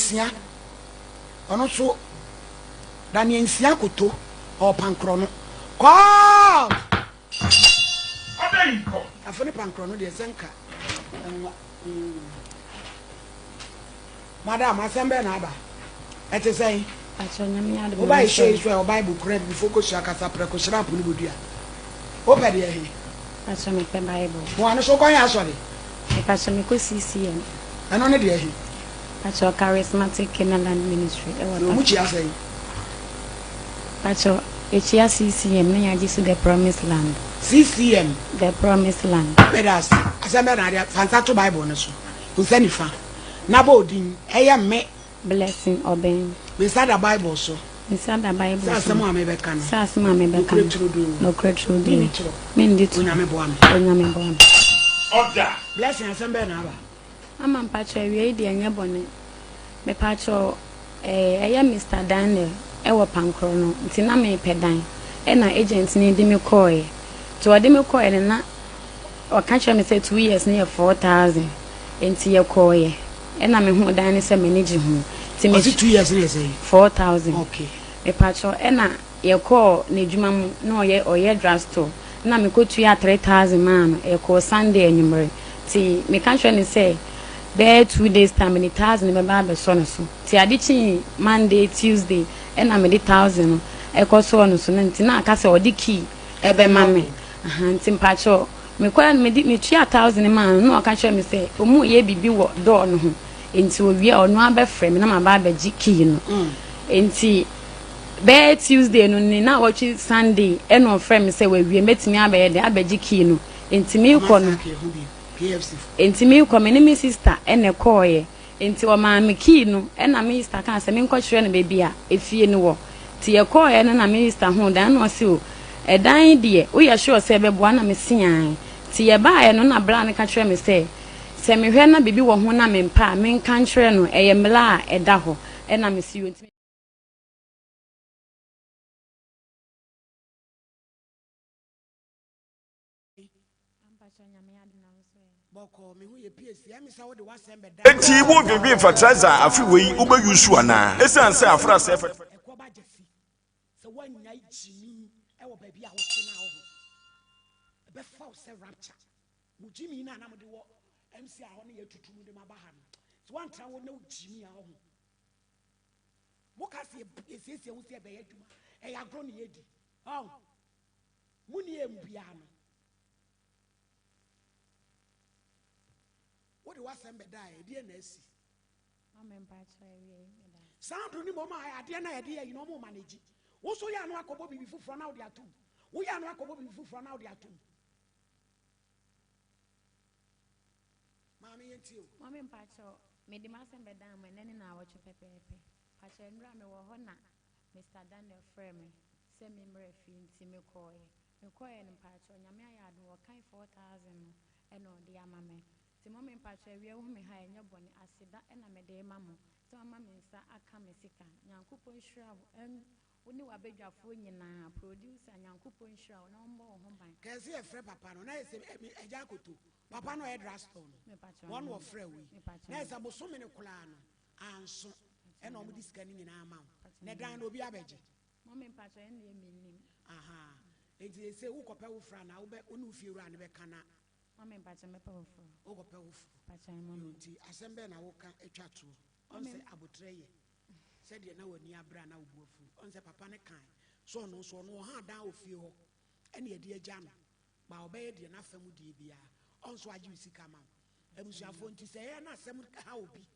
Nsia, ɔno nso Daniel Nsia Koto, ɔwɔ Pankorɔ no. Called! Afo ne Pankorɔ no deɛ sɛ nka nwa. Mm. Madam, asɛm bɛn na aba? Ɛte sɛn? Woba ehyia yi so a, ɛwɔ Bible kura abibifo kosua kasa prɛko hyerɛn apo ne bodua. Wopɛ deɛ he? Pacho mepɛ Bible. Mo ano so wokɔ he asɔre? Mepacho mekɔ CCM. Ɛno ne deɛ he? Pacho Charismatic Canaanland Ministry ɛwɔ Na ɔmo kyia sɛn? Pacho yɛkyia CCM na yɛagye so The Promised Land. CCM. The Promised Land. Meda ase. Asɛm bɛn na ade fa nsa to Bible no so, wo nsa nifa, na bɔ odin, ɛyɛ me. Blessing Obeng. Me nsa da Bible so. Me nsa da Bible so. Sɛ asɛm a mebɛka no. Sɛ asɛm a mebɛka no. Nokorɛ turodoo. Nokorɛ turodoo. Menni torɔ. Menni torɔ. Onyame boa me. Onyame boa me. Order. Blessing asɛm bɛn na aba? Mama mpakyɛw awiei deɛ ɛnyɛ bɔne. Mepakyɛw eh ɛyɛ Mister Daniel ɛwɔ Pankorɔ no nti na mepɛ dan ɛna agent no de me kɔɔeɛ nti ɔde me kɔɔeɛ no na Ɔka kyerɛɛ me sɛ 2 years no yɛ 4,000 nti yɛkɔeɛ ɛna mehuu dan no sɛ m'ani gye ho nti me Ɔse 2 years no yɛ sɛn? 4,000. Okay. Mepakyɛw ɛna yɛkɔɔ n'adwuma mu na ɔyɛ ɔyɛ drug store ɛna mekɔtuaa 3,000 maa no yɛkɔɔ Sunday anwummere nti meka kyerɛɛ no sɛ bɛyɛ 2 days time mede 1,000 no bɛba abɛsɔ no so nti ade kyee Monday Tuesday ɛna mede 1,000 no ɛkɔsɔɔ no so no nti na aka sɛ ɔde key ɛbɛma me. Ahaa nti mpakyɛw mekɔɛ no mede metua 1,000 maa no na ɔka kyerɛɛ me sɛ ɔmu yɛ biribi wɔ door no ho nti owie a ɔno ara bɛfrɛ me na maba abɛgye key no nti bɛyɛ Tuesday no ne na wɔtwe Sunday ɛna ɔfrɛ me sɛ wawie mɛtumi abɛyɛ dɛn abɛgye key no nti mekɔ no nti mekɔ me ne me sister ɛna ɛkɔɔyɛ Enti ɔmaa me key no ɛna me sista kaa sɛ menkɔkyerɛ no baabi a efie no wɔ. Nti yɛkɔɔeɛ no na me sista huu dan na ɔse o ɛdan yi deɛ woyɛ sure sɛ ɛbɛboa na mese aane. Nti yɛbaeɛ no na bra no ka kyerɛɛ me sɛ sɛ mehwɛ na biribi wɔ ho na mempɛ a menka nkyerɛ no ɛyɛ mmla a ɛda hɔ ɛna mese yoo nti Enti wo dwendwen fertilizer a afe wei wobɛ use anaa? Esiane sɛ afra sɛɛ fertilizer. Sɛ woannyae gyimi wɔ baabi a wote no a woho ɛbɛfa wo sɛ rapture. Mo gyimi no a na mode wɔ MC a hɔ no yɛatutu mu de maba ha no, sɛ woantra hɔ na wo gyimi a woho. Moka sɛ yɛsiesie ho sɛ ɛbɛyɛ adwuma, ɛyɛ agorɔ ne yɛdi. Ɔho. Mo ni emu biara no. Wode w'asɛm bɛda a ɛdeɛ na asi. Sound no mmom a adeɛ no a yɛde yɛ yi no ɔmo manage. Wo nso yɛ ano akɔbɔ biribi foforɔ na wode atom. Woyɛ ano akɔbɔ biribi foforɔ na wode atom. Maame yɛn tie o. Maame mpakyɛw, mede m'asɛm bɛdan mo ɛnɛ ne naawɔtwe pɛpɛɛpɛ. Mpakyɛw nnura mewɔ hɔ na Mister Daniel frɛɛ me sɛ memmra fie nti mekɔeɛ. Mekɔeɛ no mpakyɛw Nyame ayɛ adom wɔkan 4000 no ɛna ɔde ama me. Nti mummy mpakyɛw awia wohu me ha a ɛnyɛ bɔne aseda ɛna mede rema mo sɛ moama me nsa aka me sika. Nyankopɔn nhyira wo ɛn wo ne w'abadwafoɔ nyinaa. Producer Nyankopɔn nhyira wo na ɔmmɔ wo ho ban. Kɛse yɛfrɛ papa no na yɛ sɛ agya akoto papa no ɔyɛ drugstore no wɔn na wɔfrɛ wo yi na yɛ sɛ bosome no koraa no anso ɛna wɔn de sika no nyinaa ama wo na dan no obi abɛgye. Mɔmi mpatsɔ ɛn deɛ mi nim. Nti ese wokɔpɛ wo fra na wobɛ wo ne wo fie wura no bɛka na. Mɔmi mpatsɔ mɛpɛ wo foro. Wokɔpɛ wo foro. Mpatsɔ mɔmi. Nti asɛm bɛn na woka atwa toɔ ɔn sɛ abotrɛ yɛ sɛdeɛ na w'ani abere a na wo bo afu ɔn sɛ papa no kae so ɔno nso ɔno ɔha dan wɔ fie hɔ ɛne ɛde agya no ba ɔbɛyɛ deɛ n'afa mu deɛ biara ɔn so agye wo sika ma wo abusuafoɔ nti sɛ ɛyɛ na asɛm ha obi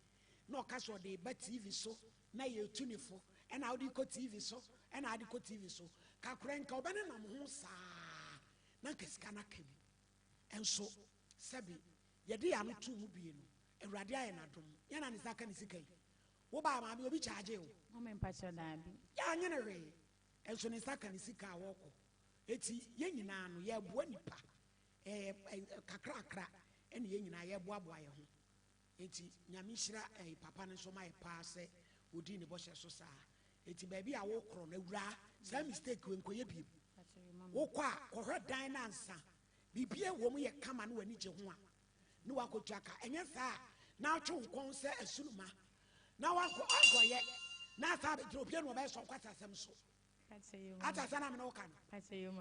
na ɔka sɛ ɔde reba TV so na yɛretu ne fo, ɛna wode kɔ TV so, ɛna wode kɔ TV so. Kakorɛ nka ɔbɛnenam ho saa na nka sika no aka mu. Nso sɛbe yɛde yɛn ano too mu bie no, Awurade ayɛ n'adom. Yɛn na ne nsa aka ne sika yi. Wobaa maame obi kyaagye wo. Mame mpakyɛ daabi. Yɛanye no hwee. Nso ne nsa ka ne sika a wɔkɔ. Eti yɛn nyinaa no yɛboa nipa. Ɛɛ kakrakra ɛna yɛn nyinaa yɛboaboa yɛn ho. Enti Nyame nhyira ɛyi papa no nso ma yɛ paa sɛ odii ne bɔhyɛ so saa. Enti baabi a wokorɔ no awuraa saa mistake wei nkɔyɛ biem. Wokɔ a kɔhwɛ dan no ansa. Biribi a ɛwɔ mu yɛ kama na w'ani gye ho a ne wakɔtua ka. Ɛnyɛ saa a na atwe wo kɔn sɛ asunuma. Na wankɔ ankɔyɛ na asa abɛgyina obia na ɔbɛyɛ sɔ nkwasi asɛm so. Ate asɛ na mene woka no.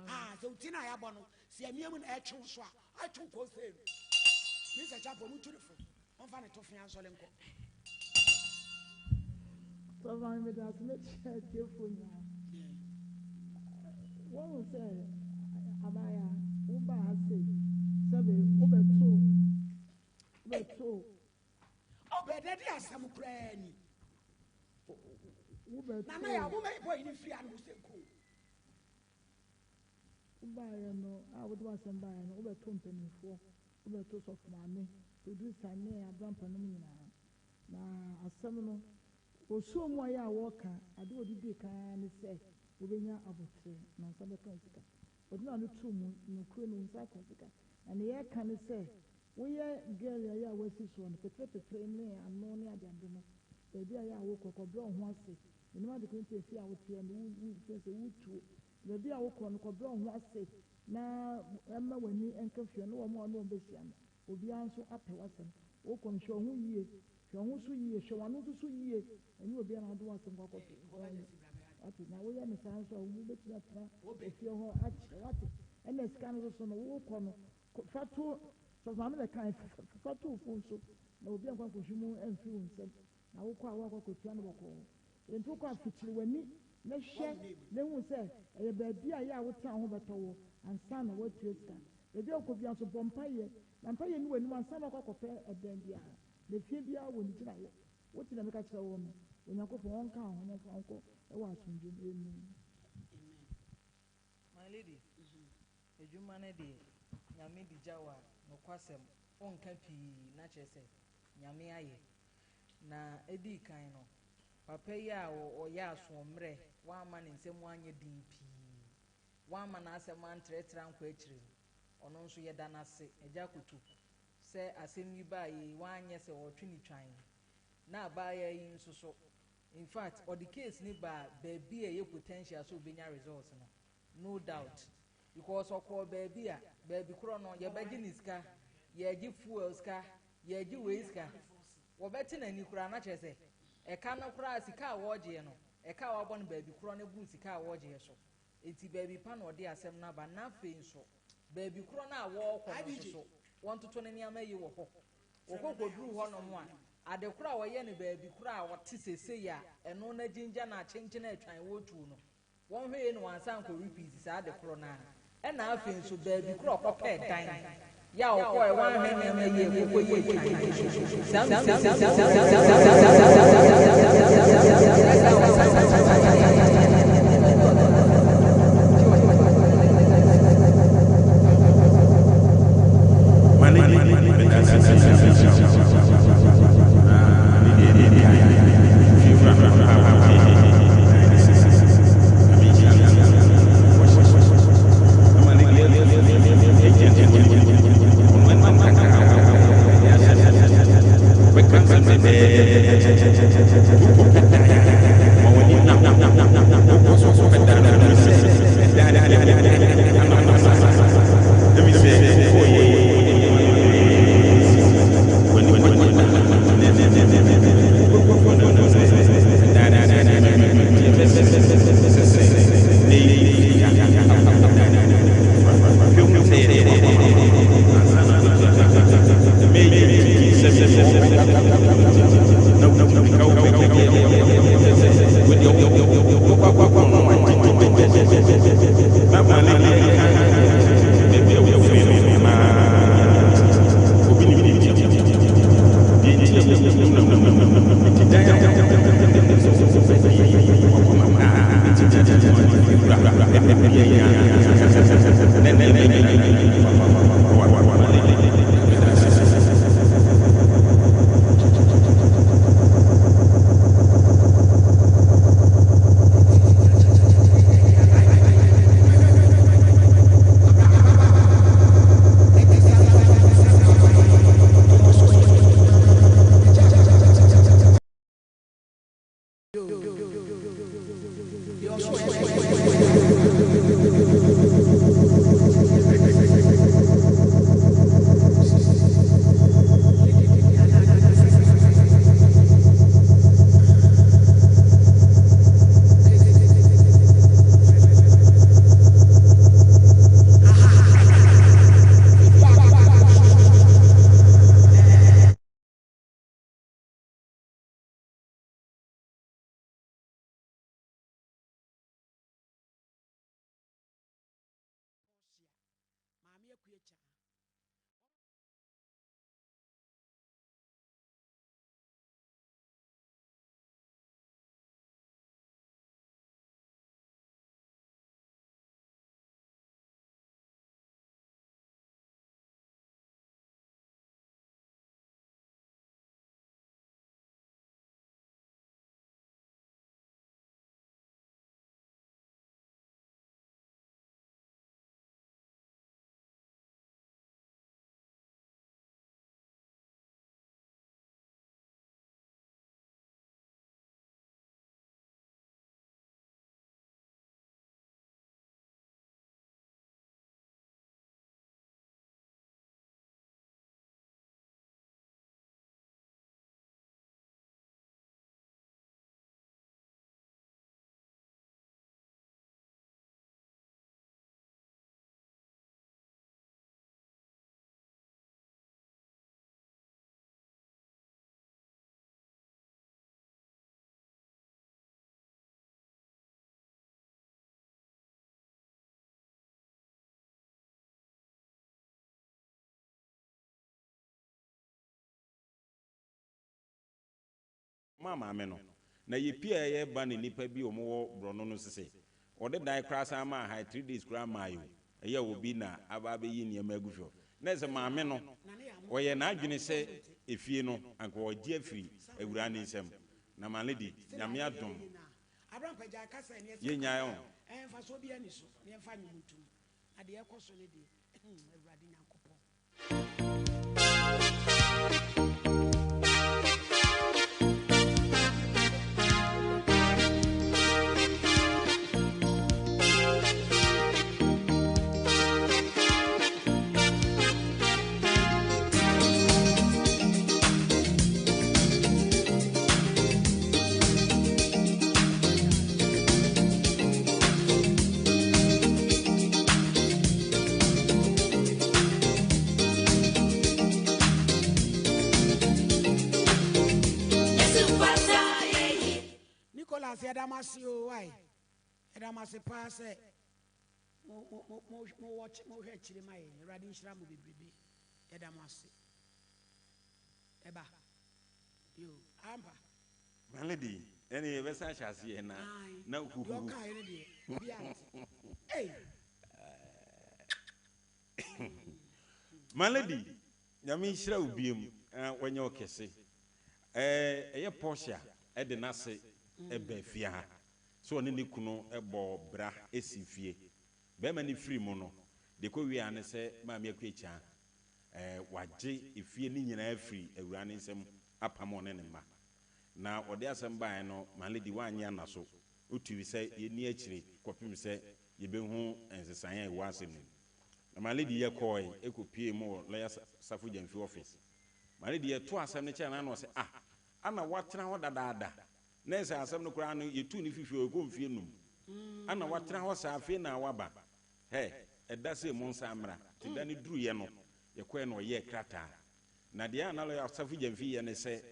Ah, sɛ wo ti no a yɛabɔ no, sɛ amia mu na ɛtwe wo so a, atwe wo kɔn sei no. Me sɛ kyapɔ mu tu ne fo. Ɔmfa ne to fea nsɔle nkɔ. Sɔfo Maame meda ase mɛkyia atiefoɔ nyinaa. Wɔhu sɛ abaayewa wobaa ha sei sɛbe wobɛto wobɛto. Ɔbɛdɛ de asɛm koraa ni. Wobɛto. Nana yɛ aboma yi bɔ yi ne firi ano sɛ nko. Wobaeɛ no a wode w'asɛm baeɛ no wobɛto mpanimfoɔ wobɛto sɔfo maame producer ne abrampa nom nyinaa. Na asɛm no, osuo mu ayɛ a wɔka, ade a wɔde dii kan ara ne sɛ wobɛnya aboterɛ na wo nsa bɛka wo sika. Wɔde n'ano too mu, nokorɛ ni, wo nsa aka wo sika. Na nea yɛreka ne sɛ, woyɛ girl a ɛyɛ a woasi soɔ no, peterepetere ne ano ne adeade no, baabi a ɛyɛ a wokɔ, kɔbrɛ wo ho ase. Menim ade korɔ nti a efie a woteɛ no, wo, wo, feel sɛ wotuo. Baabi a wokɔ no, kɔbrɛ wo ho ase na mma w'ani nka fie no ne wɔn a wo ne wɔn bɛhyia no. Obiara nso apɛ w'asɛm. Wokɔ no, hwɛ wo ho yie. Hwɛ wo ho so yie. Hwɛ w'ano nso so yie. Ɛnyɛ obiara na wode w'asɛm kɔ akɔto no. Wate? Na woyɛ no saa nso a, wobɛtumi atena efie hɔ akyɛ. Wate? Ɛnna sika no nso so no, wokɔ no, fa to, sɔfo maame na ɛkae, fa to wo fon so na obi ankɔ ankɔhwe mu amfiri wo nsam. Na wokɔ a, woakɔ akɔtua no bɔkɔɔ. Enti wokɔ a, fikyiri w'ani na hwɛ na hu sɛ ɛyɛ baabi a ɛyɛ a wotena wo ho bɛtɔ wo ansa na woatua sika. Baabi a wokɔ biara nso, bɔ mpaeɛ. Na mpaeɛ nni w'anim ansa na woakɔ akɔpɛ ɛdan biara. Na efie biara wɔ ne gyinaeɛ. Wote deɛ meka kyerɛ wo no? Onyankopɔn ɔnka wo ho na ɔmfa wo nkɔ wɔ asomdwoeɛ mu. Amen. My lady, adwuma no deɛ Nyame de gya wo a, nokwasɛm wonka pii na kyerɛ sɛ Nyame ayɛ. Na edii kan no, papa yi a ɔyɛ asoɔmmerɛ, wamma ne nsɛm anyɛ den pii, wamma n'asɛm antrɛtrɛ ankɔ akyire no, ɔno nso yɛda no ase, Agya Koto, sɛ asɛm yi baeɛ yi, wanyɛ sɛ ɔretwe ne twan. Na abaayewa yi nso so, in fact, ɔde case no baa baabi a ɛyɛ potential sɛ ɔbɛnya results no, no doubt. Because ɔkɔɔ baabi a, baabi korɔ no, yɛbɛgye ne sika, yɛgye fuel sika, yɛgye wei sika. Wɔbɛte n'ani koraa na kyerɛ sɛ, ɛka no koraa sika a wɔregyeɛ no, ɛka a wɔabɔ no baabi korɔ no boro sika a wɔregyeɛ so. Enti baabi pa na ɔde asɛm no aba, na afei nso, baabi korɔ no a wɔrekɔ no nso so, wɔntoto ne nneɛma yie wɔ hɔ. Wɔkɔ kɔduru hɔnom a, ade korɔ a wɔyɛ no baabi korɔ a wɔte seesei a ɛno no agyingya no akyenkyene atwan wɔretuo no, Wɔnhwɛ yie na wɔansan ankɔ repeat saa ade korɔ no ara. Ɛna afei nso baabi korɔ a ɔkɔpɛɛ dan yɛ a ɔkɔɔɛ wanhwɛ nneɛma yie kɔkɔ yie twan no saa mistake My lady, meda ase sɛ Nyame nhyira wo. Na me deɛ deɛ ɛdi kan, fie wura no papa a wagye dan no si no, Nyame nhyira no wɔ hyɛ. Na my lady ɛtɔ so mmienu, agent wɔ ne mu, ɔno anim kakra a ɔka ne asɛm no, ɔbɛka nsɛm dɛdɛɛdɛ de akyerɛ wo. Nti wokɔpɛ dan a, ma w'ani nna hɔ. Wokɔ so kɔpɛ dan no, hunu sɛ ɛdan no deɛ wopɛ ana wopɛ saa. Ɛfiri sɛ wokɔeɛ yi, wode nneɛma bebree sii hɔ. W'ani kɔgye dan na ɛno wobɛkɔ no ahu sɛ ɛdan no sɛ nneɛma bi wɔ mu. Nti yɛbɛsrɛ sɛ sɛ nnɛ yi wofiri ha akɔ dan no mu foforɔ a, hwɛ hu sɛ yɛde w'akoma ansa na woatua ka. Ɛmma eyi nti sɛ mede wɔn bɛka nti na wotumi ka wo bɛgye deɛ kyerɛ sɛ wo deɛ wobɛkɔ akɔkorɔ no agye na ma ne deɛ ɛka baabi a wofiri no anaa obi nim deɛ nti deɛ nti a wowu na wowu nti dan a wopɛ sɛ wobɛdi wakoma daa nti tete mu a ne wura ɛne obi anya na nneɛma nyinaa fa ma ne meda ase. Kyaa. Maa maame no. Na yɛpie a yɛreba ne nnipa bi wɔn wɔ borɔno no sese wɔde dan koraa san maa ha 3 days koraa maa yi o. Ɛyɛ obi na aba abɛyi nneɛma agu fie hɔ na ɛsɛ maame no ɔyɛ n'adwene sɛ efie no anka ɔgye afiri awuraa ne nsam. Na maame di Nyame adom. Abrampagya kasa ɛne ɛsɛ Yɛnyae o. Ɛmfa so obi ani so ne ɛmfa nnwom ntom na deɛ ɛkɔ so ne deɛ, Awurade Nyankopɔn. Nicholas, yɛda mo ase o. Wae, yɛda mo ase paa sɛ mohwɛ akyire ma yɛn. Awurade nhyira mo bebrebe. Yɛda mo ase. Ɛba yo ampa. My lady, ɛne yɛbɛsa ahyɛ aseɛ na na deɛ huhuhu. Ɔkaeɛ no deɛ obi ante. Ei. My lady, Nyame nhyira wo biem na wɔnyɛ wo kɛse. Ɛyɛ Portia ɛde n'ase ɛbɛ fie ha sɛ ɔne ne kunu ɛbɔ bra esi fie. Bɛrima ne firi mu no de kɔ wie a ne sɛ Maame Akua wagye efie ne nyinaa firi awura ne nsam apam ɔne ne mma. Na ɔde asɛm baeɛ no, my lady, wanyɛ ana so otui sɛ yɛni akyire kɔpem sɛ yɛbɛhu nsesan a ɛwɔ asɛm no mu. Na my lady, yɛkɔe ɛkɔpie mu wɔ lawyer Safo Gyamfi office. My lady, yɛto asɛm no kyerɛ no ana ɔsɛ, ah, ana watena hɔ dadaada na ɛsɛ asɛm no koraa no yɛtu ne fifie hɔ ɛkɔ mfie 5 ana watena hɔ saa. Afei na waba hɛ ɛda sɛ mu nsa mmra nti da no duruyɛ no yɛkɔɛ na ɔyɛɛ krataa. Na deɛ a na lawyer Safo Gyamfi yɛ ne sɛ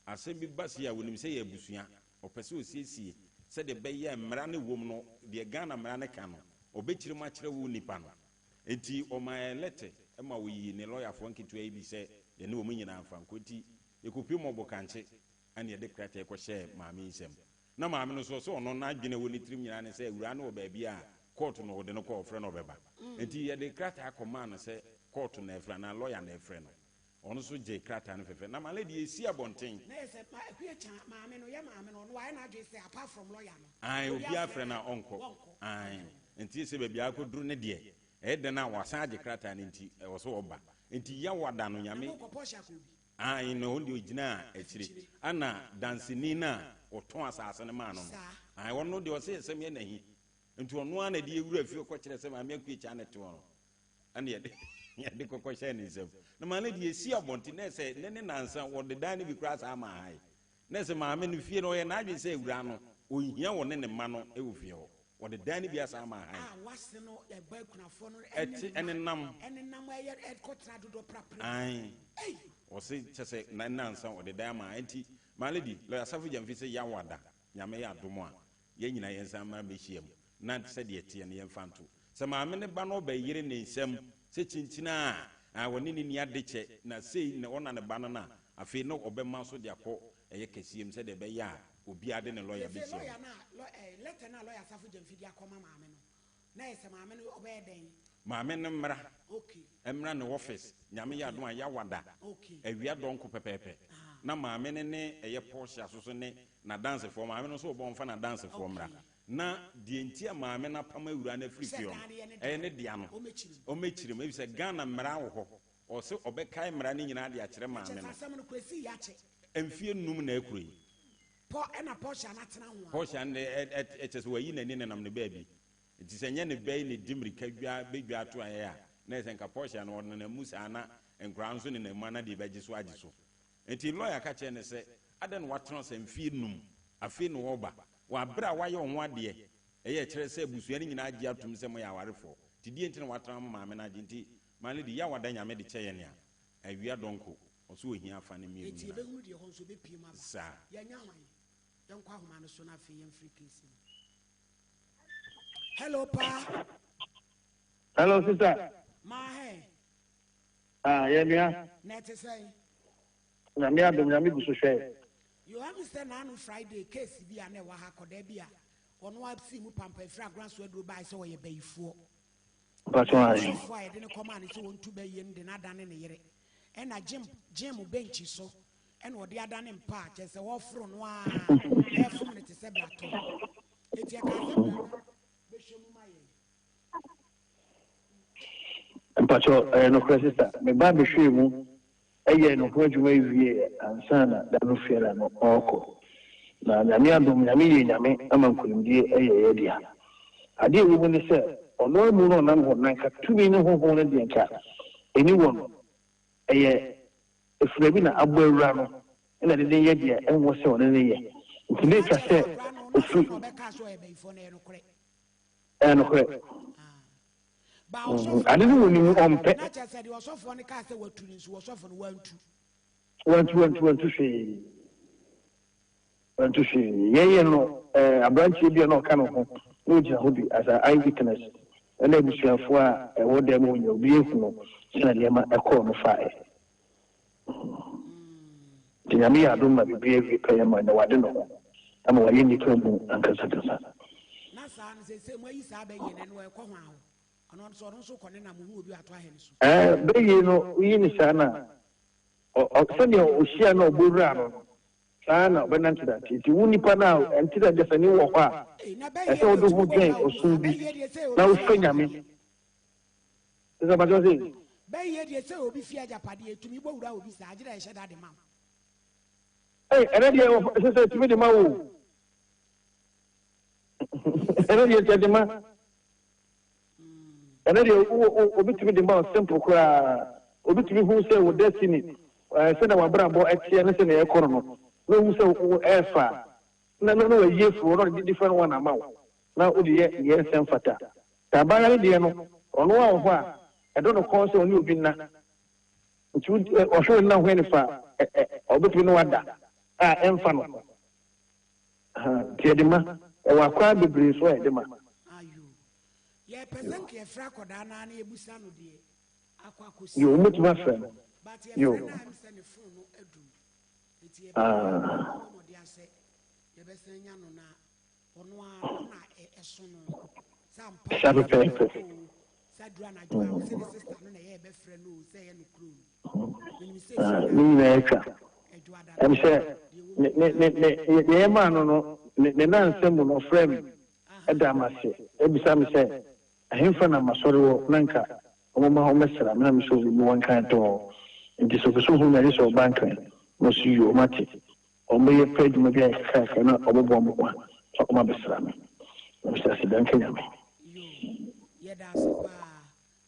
asɛm bi ba si a wɔnim sɛ yɛ abusua, ɔpɛ sɛ ɔsiesie sɛdeɛ ɛbɛyɛ mmara ne wom no deɛ Ghana mmara ne ka no ɔbɛkyerɛ mu akyerɛ wo nipa no. Nti ɔma yɛn letter ma wɔyi ne lɔyafoɔ nketewa yi bi sɛ yɛne wɔn nyinaa mfa nkɔ. Nti yɛkɔpie mu ɔbokankye ɛne yɛde krataa kɔhyɛɛ maame yi nsam. Na maame no so sɛ ɔno n'adwene wɔ ne tirim nyinaa ne sɛ awuraa no wɔ baabi a court no ɔde no kɔ ɔfrɛ no ɔbɛba. Nti yɛde krataa kɔmaa no sɛ court na ɛfrɛ anaa lɔya na ɛfrɛ no. Ɔno nso gye krataa no fɛfɛ. Na my lady, yɛsi abɔnten. Na yɛ sɛ ma Akua Kya maame no yɛ maame no, ɔno wayɛ n'adwene sɛ apart from lawyer no ae obi obi afrɛ no a a ɔnkɔ. Wɔnkɔ. Ae, nti sɛ baabi akɔduru ne deɛ ɛyɛ dɛn a wasan agye krataa no nti ɛwɔ sɛ ɔba. Nti yawada no na Nyame mokɔ pɔhyɛ akɔ obi. Ae, na ɔno deɛ ɔgyina akyire ana danseni no a ɔtɔn asase no maa no no. Saa. Ae, ɔno deɛ ɔsɛ yɛsɛm yɛ n'ahi nti ɔno ara na de ewura fie kɔkyerɛ sɛ Maame Akua Kya ne te hɔ no ɛna yɛde kɔkɔ hyɛ ne nsam. Na maame deɛ esi abɔnten na ɛsɛ ne nansa wɔde dan no bi koraa saa maa ha yi na ɛsɛ maame no fie no ɔyɛ n'adwene sɛ awura no ohia wɔ ne mma no ɛwɔ fie hɔ, wɔde dan no bi asa ama ha yi. A wase no ɛba akunafoɔ no. Ɛte ɛne ɛnenam. Ɛnenam ɛyɛ ɛkɔtena dodoɔ prapra. Ae. Ei. Ɔse kyɛ sɛ na nansa ɔde dan ama ha nti my lady, lawyer Safo Gyamfi sɛ yawada Nyame yɛ adom a yɛn nyinaa yɛn nsa mmra mmɛhyia mu na sɛdeɛ ɛteɛ no yɛmfa nto sɛ maame ne ba no ɔbɛyere ne nsam. Sɛ kyinkyin a, a wɔne no nni adekyɛ, na sei na ɔna ne ba no no a, afei na ɔbɛma so de akɔ ɛyɛ kɛseɛ mu sɛdeɛ ɛbɛyɛ a obiara de ne lɔya Seesei bɛhyia lɔya mu. no a, lɔ, ɛɛ, lɛtɛ no a lɔya Asafo Gyamfi de akɔma maame no, na ɛyɛ sɛ maame no ɔbɛyɛ dɛn? Maame no mmra, Okay. mmra ne office, Nyame yɛ Okay. adom a, Yawada, Okay. awia dɔnko pɛpɛɛpɛ, Ah. na maame no ne ɛyɛ Portia so so ne n'adansefoɔ, maame no nso ɔbɔ ɔmfa n'adansefoɔ mmra. Okay. Na deɛ nti a maame no apam awuraa no afiri Sɛ fie hɔ dan no, no yɛ ne ɛyɛ dea ne no, dea no, ɔmmɛkyiri mu. ɔmmɛkyiri mu, efisɛ Ghana mmara wɔ hɔ, ɔse ɔbɛkae mmara no nyinaa de akyerɛ Na kyerɛ maame sɛ no. asɛm no koraa ɛsii akyɛ. Mfie nnum na akuro yi. Pɔ ɛna Portia no atena ho a. Portia no deɛ, ɛ, ɛ, kyerɛ sɛ wayi n'ani nenam ne baabi. Nti sɛ ɛnyɛ ne ba yi na ɛdi mmirika dwa, bɛdwa ato ayɛ a, na ɛsɛ nka Portia no ɔnenam mu saa na nkoraa nso nenam mu a na deɛ bɛgye so agye so. Nti lɔya ka kyerɛɛ no sɛ, Adɛn na woatena hɔ saa mfie nnum? Afei na wɔreba. Wɔ aberɛ a woayɛ wo ho adeɛ, ɛyɛ ɛkyerɛ sɛ abusua no nyinaa agye atom sɛ moyɛ awarefoɔ. Nti deɛn nti na woatena ama maame no agye? Nti my lady, yaw ada Nyame de kyɛ yɛn a, awia dɔnko, ɔse ohia afa ne mmienu Enti nyinaa. yɛbɛhunu deɛ ɛhɔ nso bɛpue mu aba. Saa. Yɛanya hwan? Yɛnkɔ ahoma no so na afei yɛmfiri case no. Hello paa. Hello sister. Maa hɛ. Ah, yɛ nua. Na ɛte sɛn? Nyame adom, Nyame gu so hwɛ. Yohane sɛ naano Friday case bi a na ɛwɔ ha akɔdaa bi a ɔno asii mu pampa ɛfiri agorɔ so aduro bae sɛ ɔyɛ bayifoɔ. Mpatsɔ ahe? Ɔsɔfoɔ a yɛde no kɔmaa no sɛ wɔntu bayie no de no adane ne yere ɛna gym gym bɛnkyi so ɛna ɔde adane mpa a kyerɛ sɛ wɔforo no a ɛfom no te sɛ bratɔ. Eti ɛka sɛ bra na bɛhwɛ mu ma yɛn. Mpatsɔ ɛyɛ nokorɛ sister, me ba bɛhwɛɛ mu yɛɛ ne ho adwuma wieɛ ansa na da no fiada no ɔɔkɔ. Na Nyame adom, Nyame yɛ Nyame ama nkunimdie yɛ yɛ dea. Adeɛ ɛwɔ mu ne sɛ ɔno amu no ɔnam hɔ na nka tumi ne honhom no deɛ nka ɛni wɔ no. Ɛyɛ efura bi na abɔ awura no na ɛde no yɛ deɛ ɛnwɔ sɛ ɔne no yɛ. Nti na Na ɛtwa kyerɛ sɛ sɛ akwadaa no ɔno asɛm ɔfiri. na ɔbɛkaa sɛ ɔyɛ bayifoɔ no ɛyɛ nokorɛ. Ɛyɛ nokorɛ. Ba ɔsɔfoɔ Ade no wɔ ne mu, ɔmpɛ. Na kyerɛ sɛ deɛ ɔsɔfoɔ no kaa sɛ watu no nso, ɔsɔfo no wantu. Wantu, wantu, wantu hwee. Wantu hwee. Yɛyɛ no, eh, aberanteɛ bi a na ɔka ne ho, na ɔgyina hɔ bi as an eye witness, ɛna abusuafoɔ a ɛwɔ dan mu hɔ nyinaa, obi ahu no sɛdeɛ nneɛma ɛkɔɔ no faeɛ. Nti Nyame yɛ adom ma biribi awie pɛyɛ ma na wade ne ho ama wayɛ nnipa mu ankasankasa. Na saa no seesei moayi saa bɛyie no ɛno ɛkɔ hwan hɔ? Ɔno nso ɔno nso kɔ ne nam ohu obi ato ahɛ ne so. Ɛɛ bɛyie no woyi no saa na ɔ ɔ sɛdeɛ ɔhyia no a ɔbɔ wura no no saa na ɔbɛnantenante nti wo nipa no a ɛnte dɛ dasani wɔ hɔ a Ei na bɛyie ɛsɛ deɛ wode otumi ho bɔ dwɛn wura obi ɔsom saa bi bɛyie deɛ sɛ na obi fie wofrɛ Nyame agyapadeɛ. Sɛ mpakyɛw se. Bɛyie deɛ sɛ obi fie agyapadeɛ etumi bɔ wura obi saa gyerɛ ɛhyɛ da de ma wo. Ei ɛnɛ deɛ ɛsɛ sɛ ɛtumi de ma wo o. Ɛnɛ deɛ sɛ de ma. Ɛnɛ deɛ obi tumi de ma wo simple koraa. Obi tumi hu sɛ wo destiny ɛɛ sɛnea w'abrabɔ ɛteɛ ne sɛnea ɛkɔ no no na ohu sɛ wo ɛɛfa na na na wayi afiri hɔ na ɔde different one ama wo na wode yɛ deɛ ɛnsɛ mfata. Sɛ abaayewa no deɛ no, ɔno ara wɔ hɔ a, ɛdɔ no kɔn sɛ ɔne obi nna. Nti wo ɔhwɛ wo nna ho anifa a, ɛ ɛ ɔbɛtumi ne wo ada a ɛmfa no ho. Ahaa, nti yɛde ma. Ɛwɔ akwan bebree so a yɛde ma. Ayo. Yɛpɛ sɛ nka yɛfrɛ akɔdaa no ara na yɛbusa no deɛ akɔ akɔsi. Yo, wobɛtumi afrɛ no. But yɛfrɛ Yo. no a ɛm sɛ ne phone no adum. Nti yɛbɛbɔ Ah. mmɔden asɛ yɛbɛsan anya no na Ɔno ara no na ɛso no sɛ ampa Saa pɛpɛɛpɛ. o sɛ aduru anadwo a ɔsɛ ne sista no na ɛyɛ ɛbɛfrɛ no o sɛ ɛyɛ no kuro no menim sɛ Ah, ne nyinaa atwa. Adwoada Ɛm sɛ ne ne ne ne deɛ yɛmaa no no ne ne nansa mu no ɔfrɛɛ me ɛdaa me ase ɛbisa me sɛ ɛhenfa na masɔre wɔ na nka wɔmma wɔmmɛsra me na me sɛ obi mewɔ Nkran tɔɔ nti sɛ ɔpɛ sɛ ɔhu me a gye sɛ ɔba Nkran na ɔse yoo mate. Wɔbɛyɛ pɛ adwuma bi ayɛ kakrakra na wɔbɛboa mo ho a, na wɔabɛsra me. Na mese, Aseda nka Nyame. Yoo, yɛda ase paa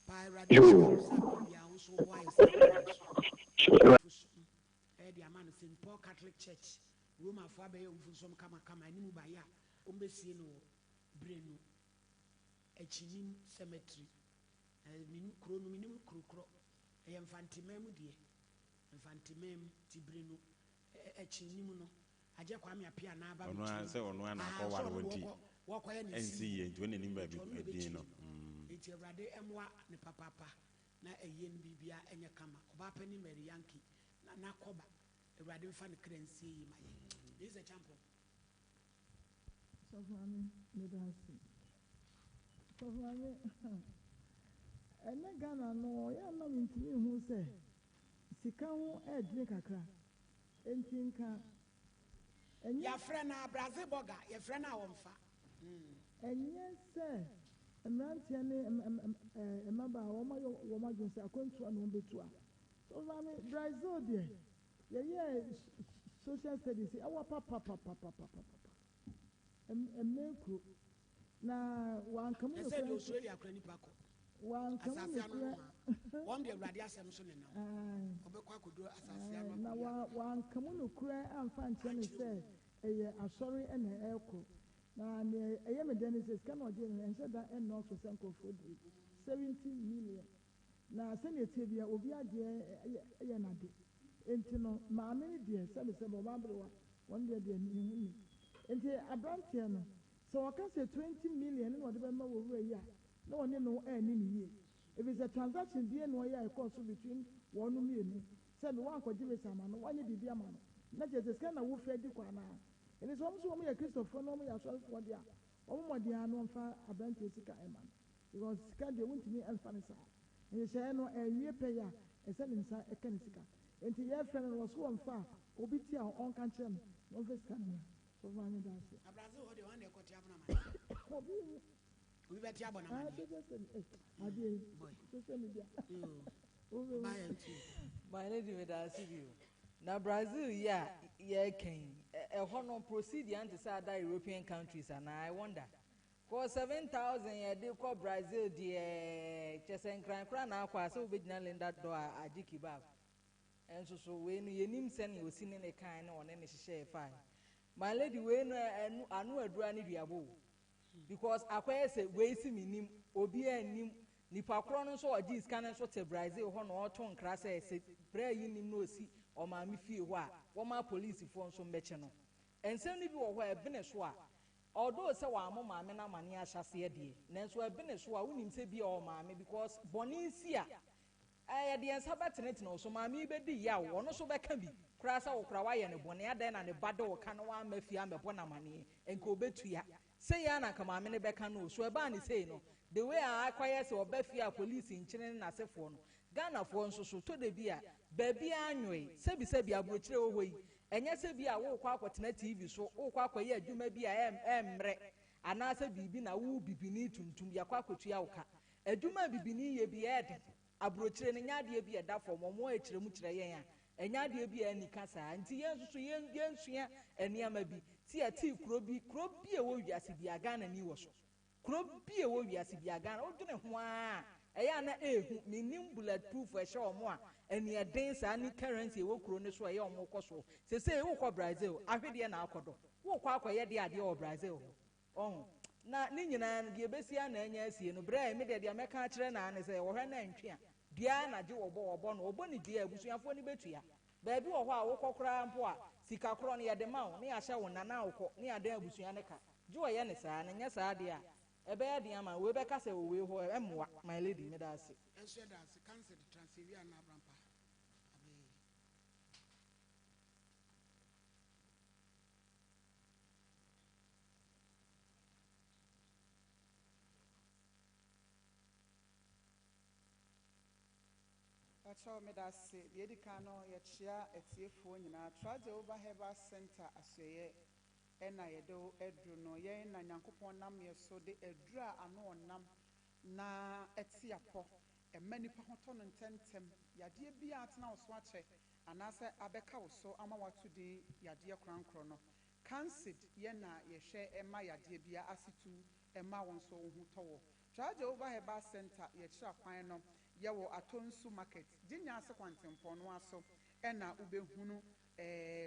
paa Awurade Yoo. nhyira wo sɛ berɛ biara wo nso woboa yɛ saa kwan yi so. Awufosom ɛde ama no St. Paul Catholic Church Romafoɔ abɛyɛ awufosom kamakama anim baeɛ a wɔbɛsie no wɔ Brenu Akyinim Cemetery. Menim kuro no, menim kuro korɔ. Ɛyɛ Mfanteman mu deɛ. Mfanteman mu, ti Brenu Akyi nni mu no, agyɛ Kwame Appiah na aba Ɔno ara bɛkyiri sɛ ɔno ara na Ahaa, sɛ akɔware ɔno wo na nti wɔkɔ wɔkɔyɛ ne ɛnsi si yie nti ɔna nim nti baabi ɔno na ɛdin ɛbɛkyiri no. no. Nti Awurade mmoa no papaapa. Na ayie no biribiara ɛnyɛ kama. Ɔbaa panin Mary Yankee Nana Kɔba, Awurade mfa ne kra nsie yie ma yɛn. Lisa Acheampong. Sɔfo Maame, meda ase. Sɔfo Maame, ɛnɛ Ghana no, ɔyɛ a na mentumi nhu sɛ sika ho ɛɛdene kakra. Enti nka ɛnyɛ. Yɛafrɛ no a, Brazil bɔga, yɛfrɛ no a ɔmfa. Ɛnyɛ sɛ mmeranteɛ ne mmabaa a wɔayɛ wɔn adwene sɛ akwantuo na wɔbɛtu a. Sɔfo Maame, Brazil deɛ, yɛyɛɛ social studies, ɛwɔ papapapapapapa. Mmɛn kuro. Na wanka mu Ɛsɛ deɛ nokorɛ. Australia kora nipa kɔ. Wanka mu Asase ano nokorɛ. nohoa. Wɔn de Awurade asɛm so nenam. Ae. Wɔbɛkɔ akɔduru asase ano Na akɔdi wa wanka mu nokorɛ amfa ankyerɛ me ankyerɛ sɛ wo. ɛyɛ asɔre na ɛrekɔ. Na nea ɛyɛ me dɛ ne sɛ sika na ɔgyee no no ɛnhyɛ da ɛnnɔɔso sɛ nkurɔfoɔ die. 70 million. Na sɛnea ɛteɛ biara obi adeɛ yɛ n'ade. Enti no maame no deɛ sɛbesɛbe ɔbaa aberewa wɔn deɛ deɛ ne ho nni. Enti aberanteɛ no sɛ ɔka sɛ 20 million na ɔde bɛma wɔ wura yi a na ɔne no anni no yie. Ɛfiri sɛ transaction biara na ɔyɛ a ɛkɔɔ so between wɔn mmienu. Sɛbe woankɔgye visa ama no, woanyɛ biribi ama no, na kyerɛ sɛ sika na wofiri adi kɔ anaa? Enti sɛ wɔn nso wɔyɛ Kristofoɔ na wɔyɛ asɔrefoɔ deɛ a, wɔn mmɔden ara na wɔmfa aberanteɛ sika mma no. Because sika deɛ wontumi mfa no saa. Nhyehyɛeɛ no ɛnwie pɛyɛ a, ɛsɛ ne nsa ka ne sika. Enti yɛrefrɛ no no, ɔse wɔmfa a, obi te a ɔnka nkyerɛ no na ɔmfa sika no mmra. Sɔfo Maame da ase. Na Brazil hɔ deɛ hwan na ɛkɔte abɔ no amaneɛ? Obi nni. Obi bɛte abɔ no Ah, amaneɛ. social studies, eh, adeɛ yi, Boy. social media. Yoo. Wobɛhu. Ɔbaa yɛn ti. My lady, meda ase bio. Na Brazil yi a yɛreka yi, ɛhɔ no procedure nte sɛ other European countries anaa? I wonder. Kɔ 7,000 yɛde kɔ Brazil deɛ, kyɛ sɛ nkran koraa na akɔ a sɛ wobɛgyina Linda dɔ a agye kebab. Ɛnso so wei no yɛnim sɛnea osi ne ne kan ne ɔne ne hyehyɛɛ fae. My lady, wei no ɛnu ano adura ne duabɔ o. Because akɔyɛ sɛ wei si mi nim, obiara nim. Nipa korɔ no nso a ɔgye sika no nso te Brazil hɔ na ɔreto nkra sɛ sɛ brɛ yi nim na osi ɔmaame fie hɔ a, wɔma polisifoɔ nso mbɛkye no. Nsɛm no bi wɔ hɔ a ɛbene so a, although sɛ wɔamo maame no amane ahyɛseɛ deɛ, nanso ɛbene so a wonim sɛ bi a ɔmaame because bɔne si a yɛde yɛn nsa bɛtenetene wo so. Maame yi bɛdi yaw, ɔno nso bɛka bi koraa sɛ wo koraa woayɛ no bɔne, adɛn na ne ba de wo ka na woamma fie amɛbɔ no amanneɛ, nka obɛtua. Sɛ yɛ a na nka maame no bɛka no o. So ɛbaa ne sei no, the way a akɔyɛ sɛ ɔba fie a polisi nkyene ne n'asefoɔ no, Ghanafoɔ nso so tɔ da bi a baabi a nwoe. Sɛbisɛbi aburokyire wɔ hɔ yi, ɛnyɛ sɛ bi a wokɔ akɔtena TV so, wokɔ akɔyɛ adwuma bi a ɛmmerɛ anaasɛ biribi na wo bibini tuntum yɛkɔ akɔtua wo ka. Adwuma a bibini yɛ bi ɛɛden. Aburokyire no nyɛ adeɛ bi a ɛda fam, ɔmo akyerɛ mu kyerɛ yɛn a ɛnyɛ adeɛ bi a ɛnika saa. Nti yɛn nso so yɛnsua nneɛma bi. Ti yɛte kuro bi, kuro bi a ɛwɔ wiase bi a Ghana ni wɔ so. Kuro bi a ɛwɔ wiase bi a Ghana, wodwene ho ara ɛyɛ a na ehu. Menim bullet proof ɛhyɛ ɔmo a ɛneɛden saa ne currency ɛwɔ kuro no so a ɛyɛ ɔmo kɔ so. Sesei wokɔ Brazil, ahwedeɛ na akɔ do. Wokɔ akɔyɛ deɛ adeɛ wɔ Brazil hɔ. Ɔho. Na ne nyinaa no deɛ ebesi a na anya asie no, brɛ mi deɛ mɛka akyerɛ naa ne sɛ wɔhwɛ na ntwe a dua na gye wɔbɔ wɔbɔ no wɔbɔ ne dua a abusuafoɔ no bɛtua. Baabi wɔ hɔ a wokɔ koraa mpo a sika korɔ no yɛde ma wo ne yɛahyɛ wo nana wokɔ ne yɛadan abusua no ka. Gye wɔyɛ ne saa na nyɛ saa deɛ a ɛbɛyɛ den ama wei bɛka sɛ wɔ wei hɔ ɛmmoa. My lady, meda ase. Ɛnso yɛda ase. Cancer de transewia na abrampa abɛyɛ. Pakyɛw, meda ase. Deɛ edi kan no, yɛkyea atiefoɔ nyinaa. Tra Jehovah Herbal Center asoɛyɛ ɛna yɛde wo aduru no. Yɛn na Nyankopɔn nam yɛ so de aduru a ano ɔnam na ɛte apɔ ɛma nipa ho tɔ no ntɛmntɛm. Yadeɛ bi a atena wo so akyɛ anaasɛ abɛka wo so ama wato din yadeɛ korankorɔ no, Cansid yɛn na yɛhwɛ ɛma yadeɛ bi a asetu ɛma wo nso wo ho tɔ wɔ. Tra Jehovah Herbal Center, yɛkyerɛ kwan no, yɛwɔ Atonsu Market, Gyinya ase kwantempɔn no aso ɛna wobɛhunu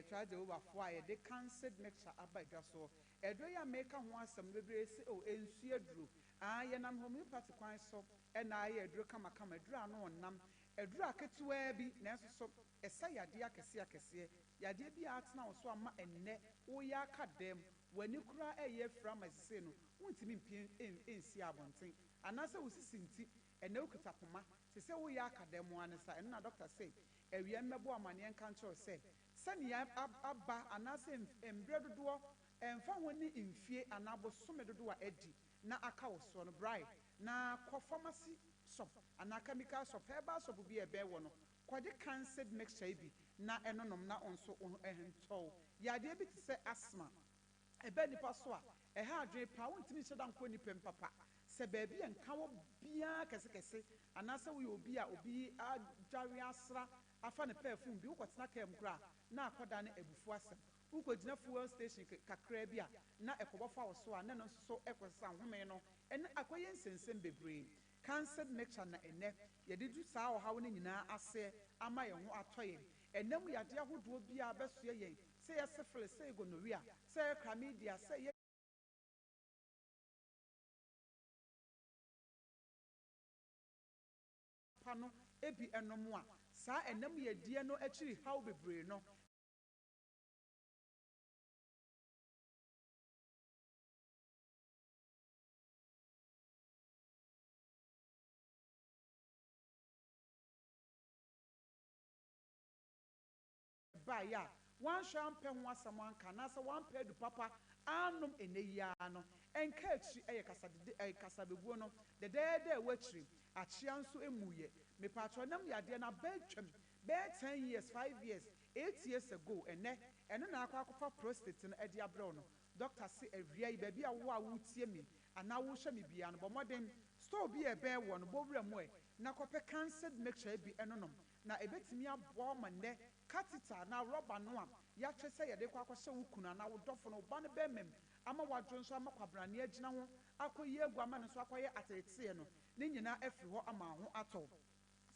Tra Jehovahfoɔ a yɛde Cansid mixture aba adwa soɔ. Aduro yi a meka ho asɛm no, bebree sɛ o nsuo aduro ah, yɛnam homeopathy kwan so ɛna ayɛ aduro kamakama, aduro a ano ɔnam, aduro a ketewaa bi nanso so ɛsa yadeɛ akɛseɛ akɛseɛ. Yadeɛ bi a atena wo so ama ɛnnɛ woyɛ aka dɛm, w'ani koraa ɛyɛ afira ama sesei no wontumi mpie nsi abɔnten anaasɛ wo sisi nti. Ɛnnɛ wokita poma te sɛ woreyɛ akadamu ara ne saa. Ɛno na dɔkta se awia mmɛbɔ amanneɛ nka nkyerɛ wo sɛ sɛnea aba anaasɛ mberɛ dodoɔ ɛmfa ho ne mfie anaa bosome dodoɔ a adi na aka wo soɔ no, brae na kɔ pharmacy shop anaa chemical shop, herbal shop bi a ɛbɛn wɔ no, kɔgye Cancid mixture yi bi na ɛnonom na wo nso wo ho ntɔ wo. Yadeɛ bi te sɛ asthma ɛba nnipa so a, ɛha adwene paa, wontumi nhyɛ da nkɔ nnipa mu papa. Sɛ baabi a nka wɔ biara kɛsekɛse anaasɛ woyɛ obi a obi adware asra afa no pɛɛfum bi, wokɔtena kaa mu koraa a, na akɔdane abufuo asɛm. Wokɔgyina fuel station kakraa bi a, na ɛkɔbɔ fa wo so a, na ɛno nso so kɔsesa home no, ɛno akɔyɛ nsɛnsɛm bebree. Cancer mixture na ɛnnɛ yɛde du saa ɔhaw no nyinaa aseɛ ama yɛn ho atɔ yɛn. Ɛnna mu yadeɛ ahodoɔ biara bɛsoɛ yɛn, sɛ ɛyɛ syphilis, sɛ ɛyɛ gonorrhea, sɛ ɛyɛ chlamydia, sɛ ɛyɛ. Pa no bi nom a, saa ɛnam yɛdeɛ no akyiri haw bebree no. Baeɛ a, wanhwɛ ampɛ ho asɛm anka anaasɛ wampɛ adu papa annom ɛnnɛ yi ara no, ɛnka akyiri ɛyɛ kasadede ɛɛ kasabebuo no dɛdɛɛdɛ ɛwɔ akyiri, akyea nso mmuiɛ. Mepaakyɛw nam yadeɛ no aba atwam bɛyɛ ten years, five years, eight years ago, ɛnnɛ ɛno na akɔ akɔfa prostate no de abrɛ wo no. Doctor se awia yi baabi a wowɔ a woretie me anaa worehwɛ me biara no bɔ mmɔden store bi a ɛbɛn woɔ no bɔ wura mu ɛ na kɔpɛ cancered mixture bi ɛnonom na ɛbɛtumi aboa wo ma nnɛ catheter anaa rɔba no a yɛatwe sɛ yɛde rekɔ akɔhyɛ wo kunu anaa wo dɔfo no, wo ba no bɛrima mu ama wadwo nso ama kwabrane agyina ho akɔyi agu ama no nso akɔyɛ ateeteeɛ no, ne nyinaa afiri hɔ ama wo ho atɔ wo.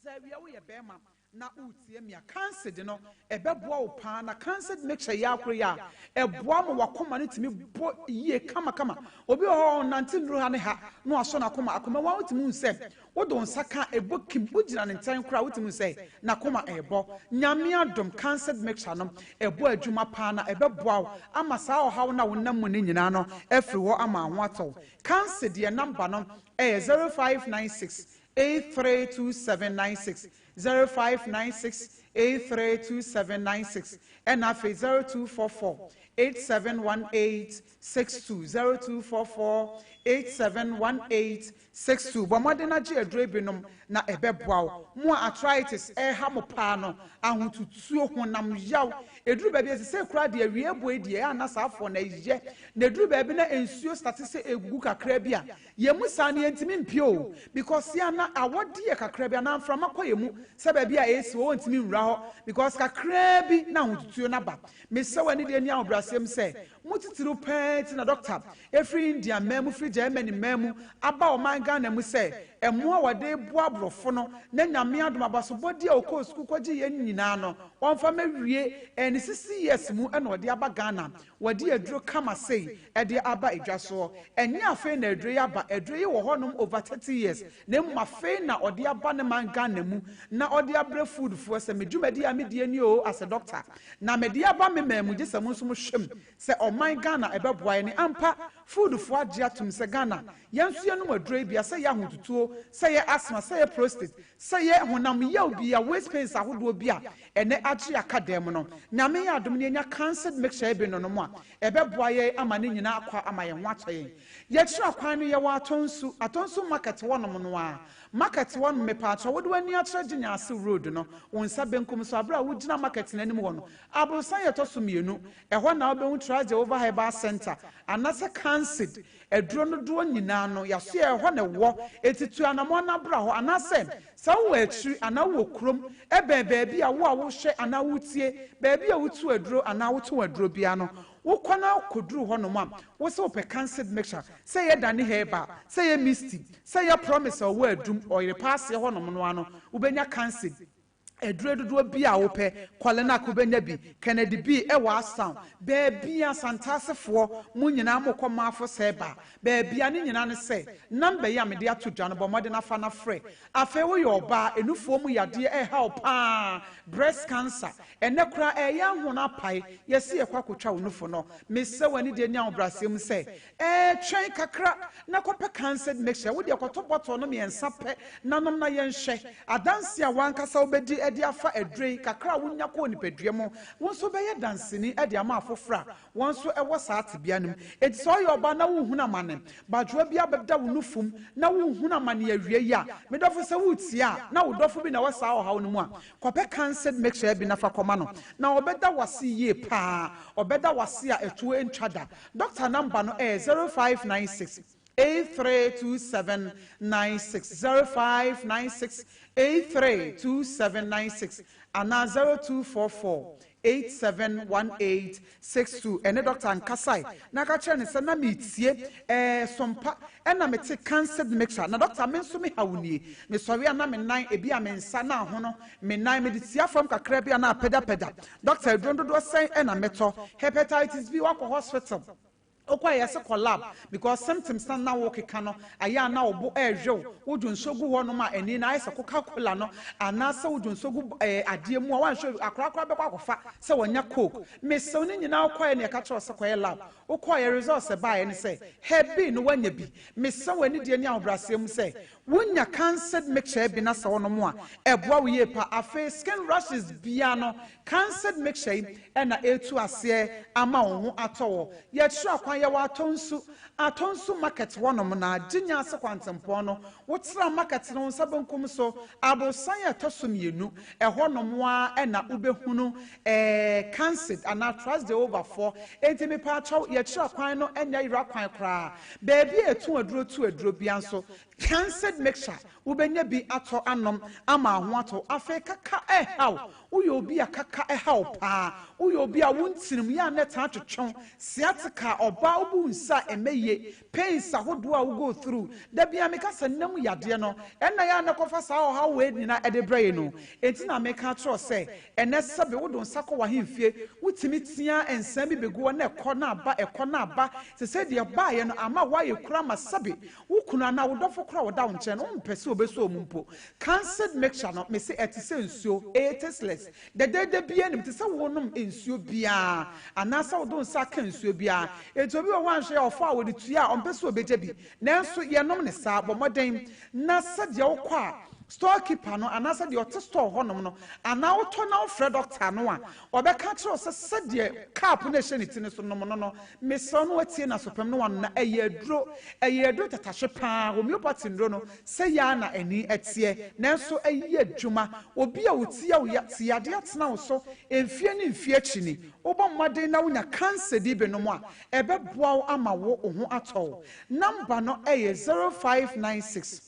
Sɛ awia woyɛ bɛrima na woretie me a, Kansed no, ɛbɛboa wo paa. Na Kansed mixture yi ara koro yi a, ɛboa ma w'akoma no tumi bɔ yie kamakama. Obi wɔ hɔ a, ɔnnante nnuru ha ne ha na wasɔ n'akoma. Akoma mu ara wotumi hu sɛ Wode wo nsa ka a, ɛbɔ kim. Wogyina ne nkyɛn koraa a, wotumi hu sɛ n'akoma rebɔ. Nyame adom, Cancer Mixture no, ɛbɔ adwuma paa na ɛbɛboa wo ama saa ɔhaw no a wonam mu no nyinaa no afiri hɔ ama wo ho atɔ wo. Cancer deɛ number no yɛ 0596 832796, 0596 832796, ɛna afei 0244 8718 62, 0244 8718 62, Bɔ mmɔden na gye aduro yi bi nom na ɛbɛboa wo. Mo a arthritis reha mo paa no, ahotutuo, honam yaw, ɛduru baabi a sesei koraa deɛ awia abue deɛ ɛyɛ a na saa afoɔ no ɛyɛ, na ɛduru baabi na nsuo starte sɛ ɛgugu kakra bi a, yɛn mu saa no yɛntumi mpue o, because yɛ a na awɔ deɛ kakra bi anaa mframa kɔ yɛn mu sɛ baabi a AC wɔ wɔntumi nwura hɔ because kakraa bi na ahotutuo no aba. Mesrɛ wo anidie ne ahobrɛaseɛ mu sɛ, Mo titiriw paa nti na dɔkta firi India man mu, firi Germany man mu aba ɔman Ghana mu sɛ mmoa a wɔde reboa aborɔfo no na Nyame adom abasobɔdeɛ a ɔkɔɔ sukuu kɔgyeeɛ nyinaa no ɔmfa mmɛwie ɛɛ ne 60 years mu na ɔde aba Ghana. Wɔde aduro kama sei de aba dwa soɔ. Ɛnyɛ afei na aduro yi aba, aduro yi wɔ hɔnom over 30 years na mmom afei na ɔde aba ne man Ghana mu na ɔde abrɛ food foɔ sɛ me dwumadie a medie nie oo as a doctor Na mede aba me man mu gyesɛ mo nso mo hwɛ mu sɛ ɔman Ghana ɛbɛboa yɛne ampa food foɔ agye atom sɛ Ghana yɛn nso yɛnom aduro yi bia sɛ yɛ ahotutuo sɛ yɛ asthma sɛ yɛ prostate sɛ yɛ honam yaw bia waist pains ahodoɔ bi a ɛnɛ agye aka dan mu no Nyame yɛ adom na yɛnya cancered mixture yi bi nonom a ɛbɛboa yɛn ama ne nyinaa akɔ ama yɛn ho atɔ yɛn Yɛkyerɛ akwan no yɛwɔ Atonsu Atonsu market hɔ nom no ara Market hɔ no, mepaakyɛw wode w'ani akyerɛ Gyenyase road no, wo nsa benkum so, bere a wugyina market no anim hɔ no, aborosan a ɛtɔ so mmienu, ɛhɔ na wubehu Trust Jehovah Herbal Centre, anasɛ Cansid aduro no doɔ nyinaa no, yɛasoɛ ɛhɔ na ɛwɔ, enti tu anamɔn na bra hɔ, anaasɛ sɛ wowɔ akyiri anaa wowɔ kurom, ɛbɛn baabi a wo a wohwɛ anaa wotie, baabi a wotu aduro anaa wotɔn aduro biara no, Wokɔ na koduru hɔnom a, wo se wopɛ cancered mixture, sɛ ɛyɛ Danny Herbal, sɛ ɛyɛ Misty, sɛ ɛyɛ Promise a ɔwɔ Adum, Ɔyerepa aseɛ hɔnom no ara no, wobɛnya cancered. Aduro dodoɔ bi a wopɛ, Kɔlenak wobɛnya bi, Kennedy B ɛwɔ Asan, baabia Santaasefoɔ, mo nyinaa mokɔ Maafo sɛ ba, baabia ne nyinaa ne sɛ, number yi a mede ato dwa no, bɔ mmɔden afa na frɛ. Afei woyɛ ɔbaa, enufoɔ mu yadeɛ ɛha wo paa, breast cancer, ɛnɛ koraa ɛyɛ ahono apae, yɛsi yɛkɔ akotwa wo nufo no, mesɛ w'ani deɛ ne ahobrɛaseɛ mu sɛ, twɛn kakra na kɔpɛ cancer mixture. Wo deɛ kɔtɔ bottle no 3 pɛ nanom na yɛnhwɛ adanse a wankasa wobɛdi de afa aduro yi kakra a wonya kɔɔ nipadua mu. Wo nso bɛyɛ danseni de ama afoforɔ a wɔn nso ɛwɔ saa tebea no mu. Enti sɛ ɔyɛ ɔbaa na wohunu amane, badwoa bi abɛda wo nufum na wohunu amane awie yi a, medɔfo sɛ wotie a na wo dɔfo bi na ɛwɔ saa ɔhaw no mu a, kɔpɛ cancer mixture bi na fa kɔma no na ɔbɛda wase yie paa, ɔbɛda wase a ɛtoɔ ntwa da. Doctor number no ɛyɛ 0596 832796, 0596 832796 anaa 0244 871862. Ɛne doctor nkasae na ka kyerɛ ne sɛ na metie sompa ɛna mete cancer mixture na doctor me nso me haw nie, mesɔre a na me nan ebi a me nsa na ahono, me nan mede tia fam kakra bi a na apɛgyapɛgya. Doctor, aduro dodoɔ sɛn ɛna mɛtɔ? Hepatitis B, wakɔ hospital, wokɔ a yɛsɛ kɔ lab because symptoms na wo keka no ayɛ a na wo bo ɛɛhwew, wodwo nsuo gu hɔ nom a ani na ayɛ sɛ Coca Cola no, anaasɛ wodwo nsuo gu adeɛ mu a wanhwɛ akorakora bɛkɔ akɔfa sɛ wɔnya Coke. Mesɛw ne nyinaa wokɔɛ ne yɛka kyerɛ sɛ kɔyɛ lab, wokɔɛ results ɛbaeɛ ne sɛ hep B no woanya bi. Mesɛw w'ani deɛ ne ahobrɛaseɛ mu sɛ wonya cancer mixture bi na sɛ wɔnom a ɛboa wo yie pa. Afei skin rashes bia no, cancer mixture yi ɛna ɛtu aseɛ ama wo ho atɔ wɔ. Yɛkyerɛ akwan, yɛwɔ Atɔ Nsu, Atɔ Nsu market hɔnom na gye ase kwantempɔn no, wotena market no nsa benkum so, aborosan a ɛtɔ so 2, ɛhɔnom a ɛna wobɛhunu cancer anaa Trust Jehovah foɔ. Enti mepa akyɛw, yɛkyerɛ kwan no ɛnyɛ yera kwan koraa. Baabi a ɛtu aduro tu aduro bia nso, cancer mixture wobɛnya bi atɔ anom ama ho atɔ. Afei kaka ɛhaw, woyɛ obi a kaka ɛhaw paa, woyɛ obi a wontirim yɛ a ne taa twetwew, sciatica, ɔbaa wobu nsa a ɛmɛ yie, pains ahodoɔ a wo go through da bia, meka sɛ nnam yadeɛ no ɛnna yɛ a ne kɔfa saa ɔhaw wei nyinaa ɛde brɛ yi no. Enti na meka kyerɛw sɛ ɛnɛ sɛbe wode nsa kɔ w'ahemfie, wotumi tea nsa bi bɛgu hɔ na ɛkɔ na aba, ɛkɔ na aba te sɛ deɛ baayɛ no ama woayɛ kura ma sɛbe wo kunu anaa wo dɔfo kora wɔda wo nkyɛn no wompɛ sɛ wobɛsɔ mu mpo. Cancer mixture no, mese ɛte sɛ nsuo, ɛyɛ tasteless dɛdɛɛdɛ bia nim te sɛ wonom nsuo biara anaasɛ wode nsa aka nsuo biara. Enti obi wɔ hɔ anhwɛ yɛ ɔfɔ a wɔde tua a ɔmpɛ sɛ obɛgya bi, nanso yɛnom ne saa. Bɔ mmɔden na sɛdeɛ wokɔ a storekeeper no anaasɛ deɛ ɔte store hɔnom no anaa wotɔ na wofrɛ doctor no a, ɔbɛka kyerɛ wo sɛ sɛdeɛ cap no ɛhyɛ ne ti no so nom no, mesrɛ no watie n'asopɛm no wano na ɛyɛ aduro, ɛyɛ aduro tatahwe paa. Homeopathy nnuro no sɛ yɛa na ani ɛteɛ, nanso ɛyɛ adwuma. Obi a wotia wo ya te yadeɛ atena wo so mfie ne mfie akyi ni, wobɔ mmɔden na wonya cancer di binom a ɛbɛboa wo ama wo ho atɔ wo. Number no ɛyɛ 0596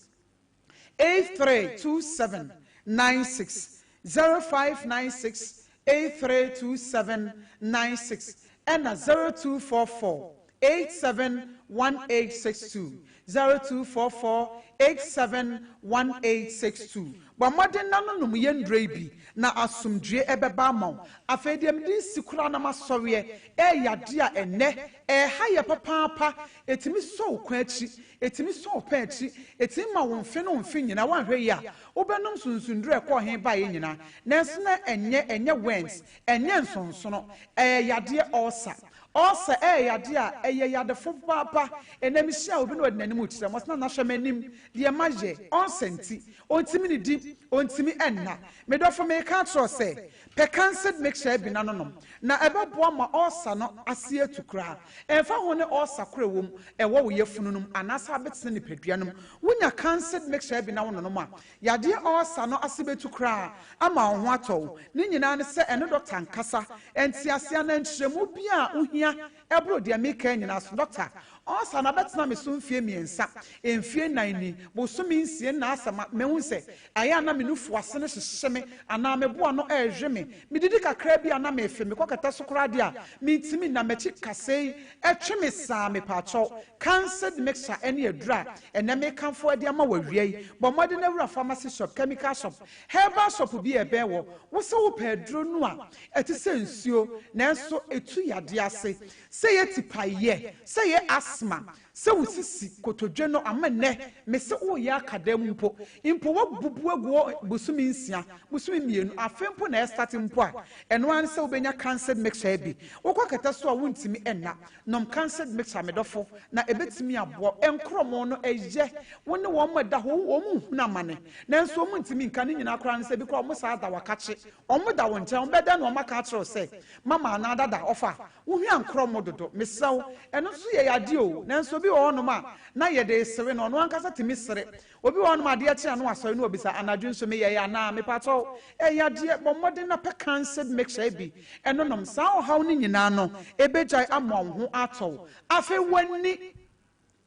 832796, 0596 832796 ɛna 0244 871862, 0244 871862. Bɔ mmɔden na no nom yɛ nduro yi bi na asomdwie ɛbɛba ama wo. Afei deɛ mede si koraa na masɔreɛ ɛyɛ adeɛ a ɛnɛ ɛha yɛ papaapa. Ɛtumi sɔ wo kwan akyi, ɛtumi sɔ wo pɛn akyi, ɛtumi ma wo mfe no mfe nyinaa. Woanhwɛ yi a wobɛnom sunsunduro ɛkɔɔ he baeɛ nyinaa, nanso na ɛnyɛ worms, ɛnyɛ nsonsono, ɛyɛ yadeɛ ulcer. Ulcer ɛyɛ yadeɛ a ɛyɛ yadefo paapa. Ɛnam hyia obi na ɔde n'anim kyerɛ mo ɔsena n'ahwɛ m'anim deɛ ma yɛ ulcer nti ɔntumi ne di, ɔntumi ɛnna. Medɔfo, meka kyerɛ sɛ pɛ cancer mixture bi na nonom na ɛbɛboa ma ulcer no ase atu koraa. Ɛmfa ho ne ulcer koro ɛwɔ mu, ɛwɔ wo yafunu no mu anaasɛ abɛtena nipadua no mu, wonya cancer mixture bi na wononom a, yadeɛ ulcer no ase bɛtu koraa ama wo ho atɔ wo. Ne nyinaa ne sɛ ɛno doctor nkasa ɛnte ase ana nkyerɛmu bi a wohia. wohia ɛboro deɛ meka nyinaa so. Dɔkta, ɔsa na bɛtena me so mfie 3, mfie 4 ni, bosome 6 na asɛm mehu sɛ ɛyɛ a na me nufu ase no hyehyɛ me anaa meboa no ɛɛhwe me, medidi kakra bi a na mefe, mekɔ kɛtɛ so koraa deɛ a mentimi na m'akyi kasɛi ɛtwe me saa. Mepaakyɛw, Cancid mixture ɛne aduru a ɛnɛ mekamfo ɛde ama wɔ awia yi. Bɔ mmɔden na wura pharmacy shop, chemical shop, herbal shop bi a ɛbɛn wɔ wo sɛ wopɛ aduro no a ɛte sɛ nsuo nanso ɛtu yadeɛ ase, sɛ yɛ tipayɛ, sɛ yɛ asthma, sɛ wo sisi kotodwe no ama nnɛ me sɛ woyɛ akada mu mpo woabubu agu hɔ bosome 6, bosome 2, afe mpo na ɛstart mpo a, ɛno ara ne sɛ wobɛnya Cancid mixture bi. Wokɔ kɛtɛ so a wontumi ɛnna, nom Cancid mixture, medɔfo, na ɛbɛtumi aboa. Ɛnkorɔmɔ no ɛyɛ wo ne wɔn mo ɛda hɔ, wɔn mu nhunu amane nanso wɔn ntumi nka ne nyinaa koraa no sɛ bi koraa wɔn saa da wakakye, wɔn da wɔn nkyɛn, wɔn bɛda na wɔn aka akyerɛw sɛ mama anaa dada ɔfa wohwɛ nkorɔmɔ dodo. Mesrɛw, ɛno nso yɛ yadeɛ o, nanso obi wɔ hɔnom a na yɛde sere no, ɔno ankasa tumi sere. Obi wɔ hɔnom adeɛ kye ano asɔre no obisa anadwo nso meyɛ yɛ anaa. Mepatɔw, ɛyɛ adeɛ. Bɔ mmɔden na pɛ Cancid mixture bi ɛno nom. Saa ɔhaw no nyinaa no ebegyae ama wo ho atɔw. Afei w'ani,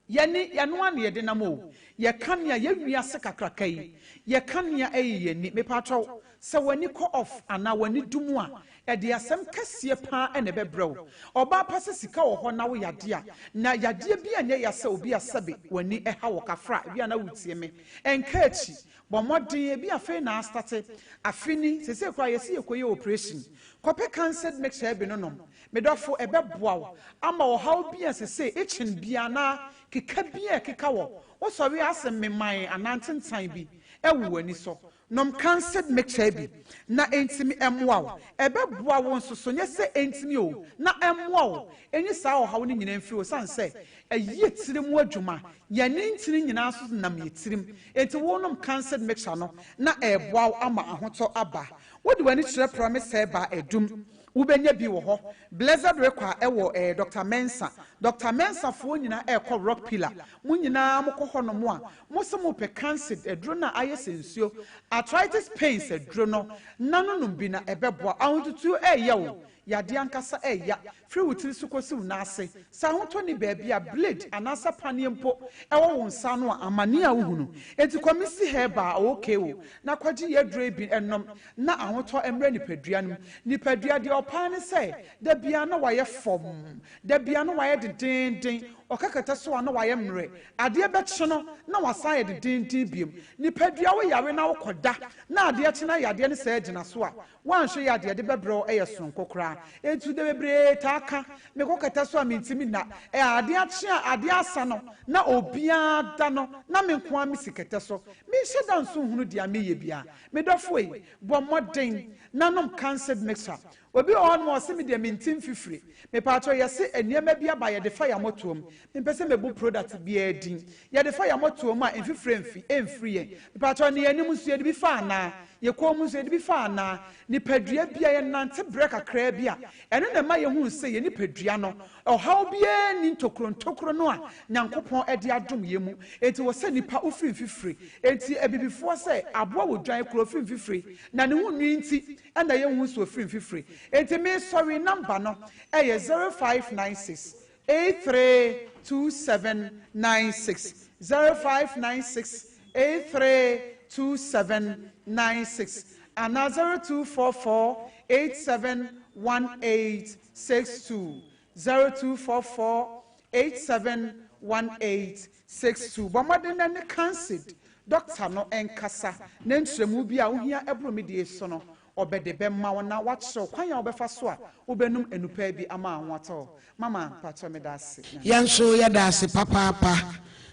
yɛni yɛno a na yɛde nam o, yɛka nea yɛwiase kakraka yi, yɛka nea ɛyɛ yɛni. Mepatɔw, sɛ w'ani kɔ off anaa w'ani dum a, ɛde asɛm kɛseɛ paa ɛna ɛbɛbrɛ wo. Ɔbaa pa, sɛ sika wɔ hɔ na wo yadeɛ a, na yadeɛ bi anyɛ ya sɛ obi asɛbe w'ani ɛha wɔ kafra ebi a na wotie me ɛnka akyi. Bɔ mmɔden, ebi afei na astart afe ni sese koraa yɛsi yɛkɔyɛ operation, kɔpɛ Cancid mixture bi no nom, medɔfo. Ɛbɛboa wo ama ɔhaw bi a sese ekyin bi anaa keka bi a ɛkeka wɔ wosɔre asɛ mmeman anaa ntentan bi ɛwɔ w'ani so, nom Cancid mixture bi na ɛntumi ɛmmoa wo. Ɛbɛboa wo nso so, nyɛ sɛ ɛntumi o, na ɛmmoa wo ɛnyi saa ɔhaw no nyinaa mfiri wo san sɛ ɛyɛ tiri mu adwuma. Yɛne ntini nyinaa nso nam yɛ tirim, enti wonom Cancid mixture no na ɛɛboa wo ama ahotɔ aba. Wode w'ani kyerɛ Promise Herbal Adum, wobɛnya bi wɔ hɔ. Blessed Rekɔ a ɛwɔ Dr Mensa, Dr Mensa foɔ nyinaa ɛrekɔ Rock Pillar, mo nyinaa mokɔ hɔnom a, mo sɛ mopɛ Cancid aduro no a ayɛ sɛ nsuo, arthritis pains aduro no, na no nom bi na ɛbɛboa. Ahotutuo ɛɛyɛ wo yadeɛ ankasa, ɛɛya firi wo tiri so kɔsi wo nan ase, sɛ ahotɔ ni baabi a blade anaasɛ paneɛ mpo ɛwɔ wo nsa no a, amane a wohunu. Enti kɔmisi Herbal a ɔwɔ ko na kɔgye yɛ aduro yi bi ɛnom na ahotɔ mmerɛ nipadua no mu. Nipadua deɛ ɔpaa ne sɛ da bia na wayɛ fam, da bia na wayɛ dedenden, ɔkakata so a na wayɛ mmerɛ, adeɛ bɛkye no na wasan yɛ dedenden biem. Nipadua wo yare na wokɔda na adeɛ kye na yadeɛ no sɛ gyina so a, woanhwɛ yɛ adeɛ de bɛbrɛ wo, ɛyɛ sononko koraa. Enti da bebree taa ka mekɔ kɛtɛ so a mentimi nna, ɛ adeɛ akye a adeɛ asa no na obiara da no na me nko ara mesi kɛtɛ so, menhyɛ da nso nhunu deɛ meyɛ bia. Medɔfo yi, bɔ mmɔden na nom Cancid mixture. Obi wɔ hɔ nom a ɔse me deɛ mente mfifire. Mepaakyɛw, yɛse nneɛma bi aba yɛde fa yɛn mmɔtoam. Mempɛ sɛ mebu product biara din. Yɛde fa yɛn mmɔtoam a mfifire mfi ɛmfiri yɛn. Mepaakyɛw, ne yɛn anim nso yɛde bi fa anaa? Yɛ kɔn mu nso yɛde bi fa anaa? Nipadua bi a yɛnante brɛ kakraa bi a, ɛno na ɛma yɛhu sɛ yɛ nipadua no ɔhaw biara ni, ntokuro ntokuro no a Nyankopɔn de adom yɛn mu. Enti wɔ sɛ nipa wofiri mfifire. Enti abibifoɔ sɛ aboa wɔ dwan kuro ofiri mfifire na ne ho nwi nti ɛna yɛnhu sɛ ofiri mfifire. Enti mesɔre, number no ɛyɛ 0596 832796, 0596 832796 anaa 0244 871862, 0244 871862. Bɔ mmɔden na ne Cancid doctor no nkasa na nkyerɛmu bi a wohia ɛboro me die so no, ɔbɛde bɛma wo na wakyerɛw kwan a wobɛfa so a wobɛnum enupaa bi ama ahoatɔ. Mama mpatɔ, meda ase. Yɛn nso yɛda ase papaapa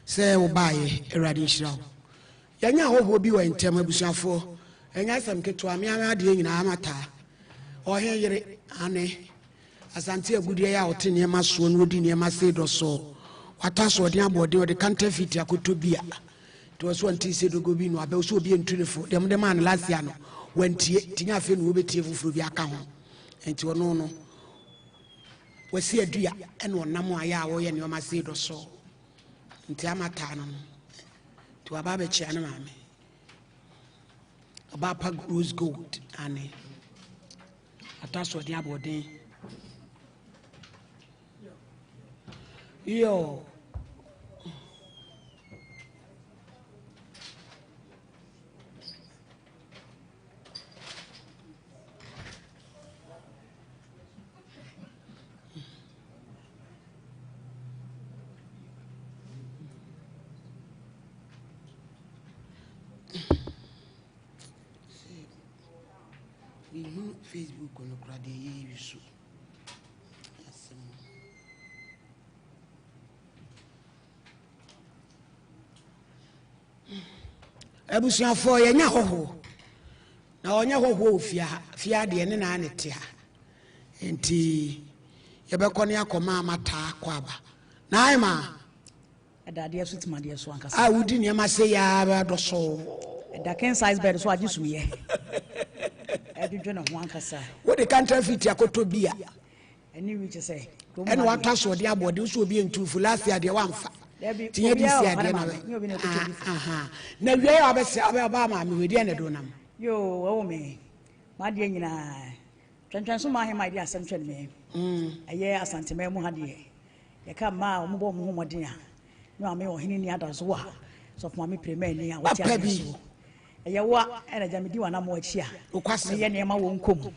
sɛ wobaeɛ. Awurade nhyira wo. Yɛnyɛ ahɔhoɔ bi wɔ ntɛm. Abusuafoɔ, ɛnyɛ asɛm ketewa. Meama adeɛ nyinaa mataa ɔhe yere ane Asante agudeɛ yɛ a ɔte nneɛma soɔ na ɔdi nneɛma sei dɔsɔɔ. Watɔ asoɔden aboɔden, ɔde counterfeit akɔtɔ bi a nti wɔ so ɔnte sɛ dogo bi no abɛ so obi ntu ne fo. Deɛ mode maa no last year no wantie, nti nyɛ afei na wɔbɛtie foforɔ bi aka ho. Nti ɔno no wasi adua ɛna ɔnam a yɛ a wɔyɛ nneɛma sei dɔsɔɔ, nti ama taa no no nti waba abɛkyia ne maame. Ɔbaa pa rose gold ane atɔ asoɔden aboɔden. Yoo. Mehu Facebook no koraa deɛ yɛyi so. Asɛm. Abusuafoɔ yɛnyɛ hɔhoɔ na ɔnyɛ hɔhoɔ wɔ fie ha fie ha deɛ ne naa ne te ha nti yɛbɛkɔ ne akɔ maa mataa kɔ aba na ayɛ maa. Ɛda adeɛ so tim adeɛ so ankasa. A wodi nneɛma se yaa bɛdɔ so. Ɛda king size bed so agye sumiyɛ. Ɛdwodwo ne ho ankasa. Wode counterfeit akɔtɔ bi a. Ɛne wi kyɛ sɛ. Ɛna watɔ asoɔden aboɔden nso obi ntu fo last year deɛ wamfa. Dabi Ti nyɛ obi this a year ɔfa ne deɛ na maame nyɛ obi na ɛkɔtɔ bi fo. Aha na wia yɛ wabɛsɛ ɔbɛ ɔbaa maame wei deɛ na ɛde wonam. Yoo ɛwɔ me m'adeɛ nyinaa twɛntwɛn so maa hema de asɛm twɛn me ɛyɛ Asanteman mu ha deɛ yɛka mmaa a wɔbɔ wɔn ho mmɔden a ne maame ɔhene ni adaso a sɔfo maame pirema ani a wɔte Papa bi. adeɛ so ɛyɛ wo a ɛna gya medi w'anammɔ akyi a Nokwasɛm. meyɛ nneɛma wɔ nkom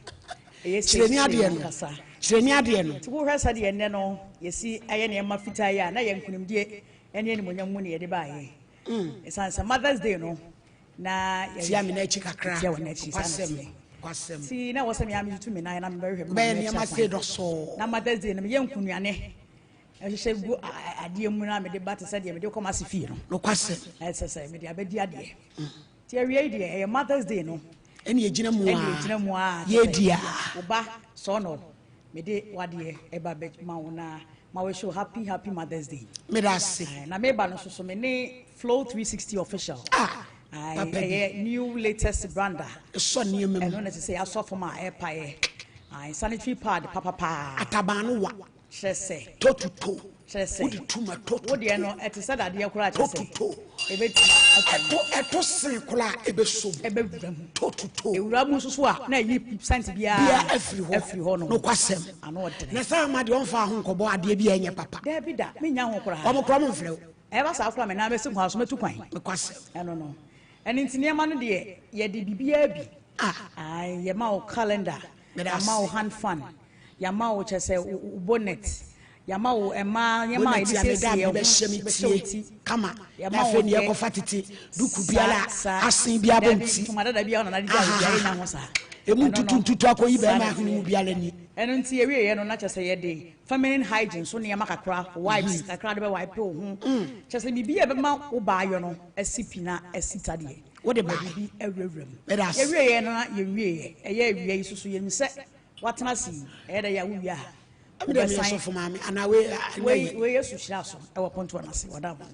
ɛyɛ Kyerɛ ni seesei adeɛ no. ankasa Kyerɛ ni adeɛ no. nti wohwɛ sɛdeɛ nnɛ no yɛsi ayɛ nneɛma fitaa yi a na yɛ nkonimdie ne animuonyam mu ne yɛde baayɛ ɛsiane sɛ Mothers Day no na yɛ- Tia me n'akyi kakra. Tia wɔ n'akyi saa na Nokwasɛm. teɛ. Nokwasɛm. Nti na wɔ sɛ mea metutu me nan na mebɛhwehwɛ me Bɛyɛ maame akyi nneɛma akwan. se dɔsɔɔ. Na Mothers Day no meyɛ nkunuane ɛhyehyɛ gu adeɛ mu na mede ba te sɛ deɛ mede kɔ m'ase fie no. Nokwasɛm. Ɛsɛ sɛ mede abɛdi adeɛ. Nti awie yi deɛ ɛyɛ Mothers Day no. Ɛne ɛgyina mu Ɛne a. ɛgyina mu a. kyerɛ sɛ Yɛdi a. Wo ba sɔɔ mede wadeɛ ɛba bɛ ma wo na ma wo show happy happy Mother's Day. Meda ase. Aye, na meba no nso so me ne Flow 360 official. Ah. Aye, Papa bi. ɛyɛ new latest brand a. Ɛsɔ nneɛma mu. Ɛno na ɛsɛ sɛ yɛasɔ fam a ɛrepaeɛ. Aye, sanitary pad papapaa. Ataban no wa. Kyerɛ sɛ. Totuto. Kyerɛ sɛ. Wode tu ma totuto. Wo deɛ no ɛte sɛ dadeɛ koraa kyerɛ sɛ. Totuto. Ɛbɛtumi Ɛto ɛto sen koraa ɛbɛsom. Ɛbɛwura mu. Totuto. Ewura mu nso so a na ɛyi scent biara. Bia afiri hɔ. Afiri hɔ no. Nokwasɛm. Ano ɔdene. Na saa ama deɛ ɔmfa ho nkɔbɔ adeɛ bi a ɛnyɛ papa. Daabi da menya ho koraa. Ɔmo koraa ɔmo mfrɛ wo. Ɛba saa koraa me nan bɛsi kwan so mɛtu kwan. Nokwasɛm. Ɛno no. Ɛno nti nneɛma no deɛ yɛde biribiara bi. Ah. Aye, yɛma wo calendar. Meda Yɛama wo ase. hand fan. Yɛama wo kyɛ sɛ wo bonnet. Yɛama wo mmaa nneɛma a Bonnet yɛde a meda siesie yɛn ho. mebɛhyɛ me Bɛhyɛ wo tie ti. kama. Yɛma Na wo afei ne deɛ- yɛkɔfa tete duku biara Saa- asen biara bɔ Dabi, nti. ntoma dada biara na nade gya wo biara yɛnya ho saa. Emu Ɛno ntutu no, ntutu akɔyi saa bɛrima na ahene mu ɛteɛ. biara ni. Ɛno nti yɛwieɛ no na kyerɛ sɛ yɛde feminine hygiene so nneɛma kakra wipes kakra de bɛ wipe wo ho kyerɛ sɛ biribi a ɛbɛma wo baayɔ no asi pi na asi tadeɛ Wode bae. Yɛde bi awurawura mu Meda ase. yɛwieɛ no na yɛnwieɛ ɛyɛ awia yi soso yɛnim sɛ watena ase yi ɛyɛ dɛ yɛ a wowie a Ɛmi dɛ meyɛ wobɛsan- sɔfo maame anaa wei a- wei ɛnɛ wei Yesu hyira so ɛwɔ pontoɔ no ase wɔda mo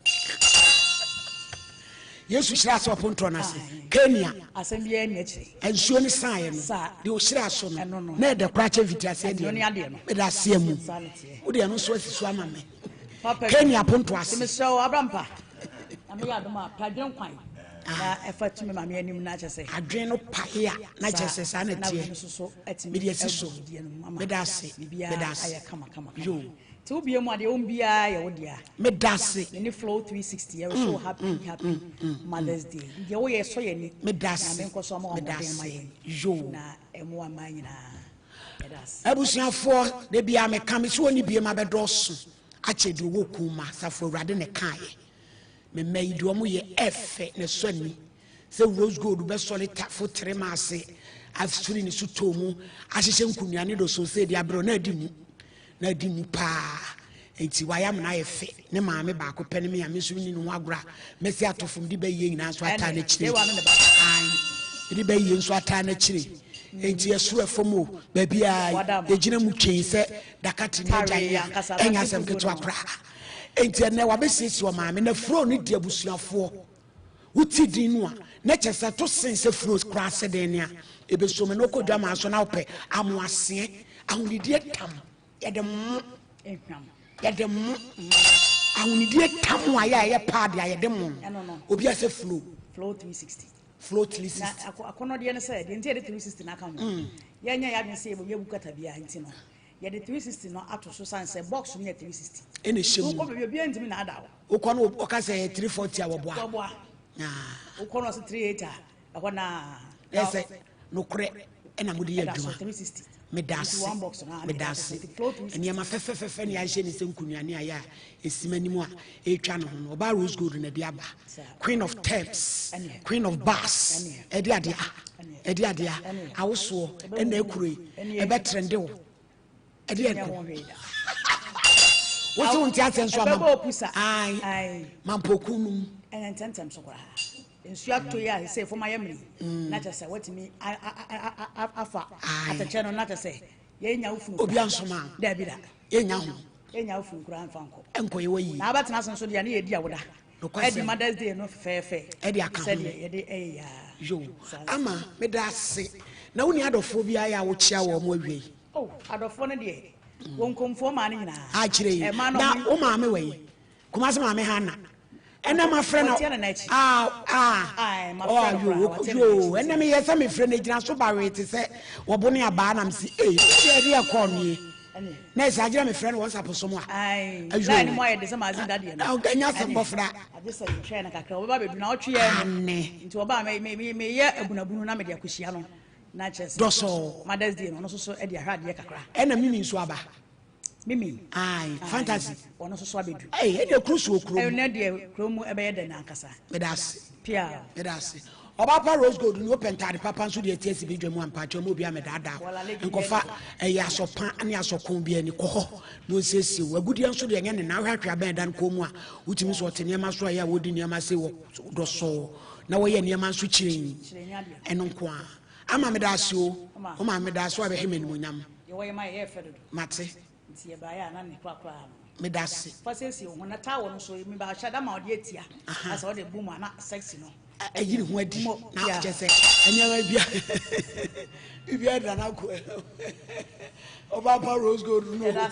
Yesu hyira ase ɔpontoɔ no ase. Kenya. Asɛm biara nni akyire. Nsuo no saeɛ no. Saa. Deɛ ɔhyira so no. Ɛno no. Na ɛdɛ koraa kyɛ mfiti aseɛ Ɛno ne deɛ adeɛ no. Meda aseɛ mu. Saa ne teɛ. Wode ɛno nso asi so ama me. Papa bi. Kenya ponto ase. Nti mesrɛ wo abrampa na meyɛ adom a pɛ adwene kwan na ɛfa tumi maame anim na kyerɛ sɛ adwene no pae a na kyerɛ sɛ saa na na teɛ. wei nso so atumi Mede asi so. agu deɛ no mu ama Meda ase. biribiara Meda ase. ayɛ kama kama kama. Yo. Nti wobie mu adeɛ wɔm biara yɛ wo dea. Meda ase. Me ne Flow 360 yɛrɛ so happy happy Mother's Day. Deɛ woyɛ sɔ yɛ ni. Meda ase. Nyame nkɔ so ama Meda wɔn ma ase. yɛn. Yo. Na ɛmoa mmaa nyinaa. Yɛda ase. Abusuafoɔ de bia meka me sɛ wɔne bie ma bɛdɔɔso akyɛ deɛ ɔwɔ kum ma asafo awurade ne kaeɛ mema yi deɛ ɔmo yɛ ɛfɛ ne sɔ ani sɛ rose gold bɛsɔre tafo tere ma ase afiri ne so too mu ahyehyɛ nkonnwa ne dɔso sɛ de aberɛ na adi mu na adi mu paa nti wayɛ amena ayɛ fɛ ne maame baako pɛ ne me a me nso ne ne ho agorɔ a mɛsi ato fam de bɛyie nyinaa nso ataa Ɛne, n'akyire dewa no ne ba. Ae, de bɛyie nso ataa n'akyire nti ɛsoro ɛfam o baabi a Wadam. yɛgyina mu twɛn sɛ dakate ne agya Tare yɛ a ankasa, ɛnyɛ dakate asɛm fufuo ketewa no. koraa nti ɛnɛ wabɛsiesie wɔ maame na furo ne di abusuafoɔ wote din no a na kyɛ sɛ to sen sɛ furo koraa sɛ den ne a ɛbɛsom na wokɔ dwamaa so na wopɛ amoaseɛ ahonidie tam yɛde mo Ehwam. yɛde mo ahonidie tam a yɛ a ɛyɛ paade a yɛde mo Ɛno no. obi a sɛ flo Flow 360. Flow 360. Na akɔnɔdeɛ no sɛ deɛ nti yɛde 360 n'aka ho. Yɛnyɛ yɛ adwene sɛ yɛbɔ yɛbu kata biara nti no. Yɛde 360 no ato so sane sɛ box no yɛ 360. Ɛna ɛhyɛ mu. Wokɔ baabi obiara ntumi na ada wo. Wokɔ no ɔka sɛ ɛyɛ 340 a wɔboa. Wɔboa. Wokɔ no ɔsɛ 38 a ɛhɔ naa. Ɛsɛ nokorɛ ɛna mode yɛ adwuma. Meda ase. Meda ase. Nneɛma fɛfɛfɛfɛ ne ahyɛ ne sɛ nkunuane ayɛ a ɛsi m'anim a ɛretwa ne ho no. Ɔbaa rose gold na ɛde aba. Queen of terms, queen of bars. Ɛde adeɛ a ɛde adeɛ a awosoɔ ɛna akuro yi ɛbɛtrɛnde wo. Ɛde ɛko. Wote wo nte asɛ nso ama. Ae. Mampoku no mu. Ɛnɛ ntɛntɛm so koraa. Nsuo atɔ yi a sɛ fam ayɛ mmiri na kyerɛ sɛ watumi afa atɛkyɛ no na kyerɛ sɛ yɛnya wo funu obi ansoma daabi da yɛnya ho yɛnya wo funu koraa mfa nkɔ nkɔ yɛ wayi na abɛtena ase nso deɛ ne yɛdi awoda ɛdi Mother's Day no fɛfɛɛfɛ ɛde aka ho sɛdeɛ yɛde ɛyɛ yaa yo ama meda ase na wo ni adɔfoɔ bi ayɛ a wokyia wɔ mo awie yi oh adɔfoɔ no deɛ wɔn nkomfoɔ maa no nyinaa akyerɛ yi na wo maame wɔ yi Kumasi maame Hannah ɛnɛ ma frɛ no ah ah oh yo yo ɛnɛ mi yɛ sɛ mi frɛ no egyina so ba wee te sɛ wɔbo ne abaa nam si ee ɛdi ɛdi ɛkɔɔ nie na ɛsɛ agyina mi frɛ no wɔn sapo so mu a ayo ɛnya sɛ mbɔfra ane nti ɔbaa mi mi mi yɛ abunabunu na mi de akɔhyia no na kyerɛ sɛ dɔsɔɔ Mother's Day no ɔno nso so ɛde ahwɛ adeɛ kakra ɛna mimi nso aba. Mimi. Ayi, fantasy. Ɔno nso so abɛdu. Ɛyi, ɛdeɛ kuro so wɔ kuro mu. Ɛnɛ deɛ kuro mu ɛbɛyɛ dɛ n'ankasa. Meda ase. Pia. Meda ase. Ɔba pa rose gold ni wopɛ ntaade papa nso deɛ ɛte asi bi dwa mu ampakyɛ mu obi a mɛdaadaa nkɔfa ɛyɛ asɔpa ne asɔko bi ani kɔ hɔ na ɔnsiesie wo agudeɛ nso deɛ ɛnyɛ ne na wohwɛ atwea bɛn dan kɔn mu a wotumi so ɔte nneɛma so a ɛyɛ a wɔdi nneɛma se wɔ dɔsɔɔ na wɔyɛ nneɛma nso kyerɛn ɛno nko a ama meda ase o wo maame meda ase o abɛhwɛ me animonyam mate Nti yɛbaeɛ a na ne korakora no. Meda ase. Fa siesie wo ho na towel no so me ba hyɛ da ma ɔde atia. Asɛ ɔde bu mu a na sexy no. Ayi ne ho adi na kyɛ sɛ nneɛma bia biribiara da n'ako ɔba pa rose gold no ma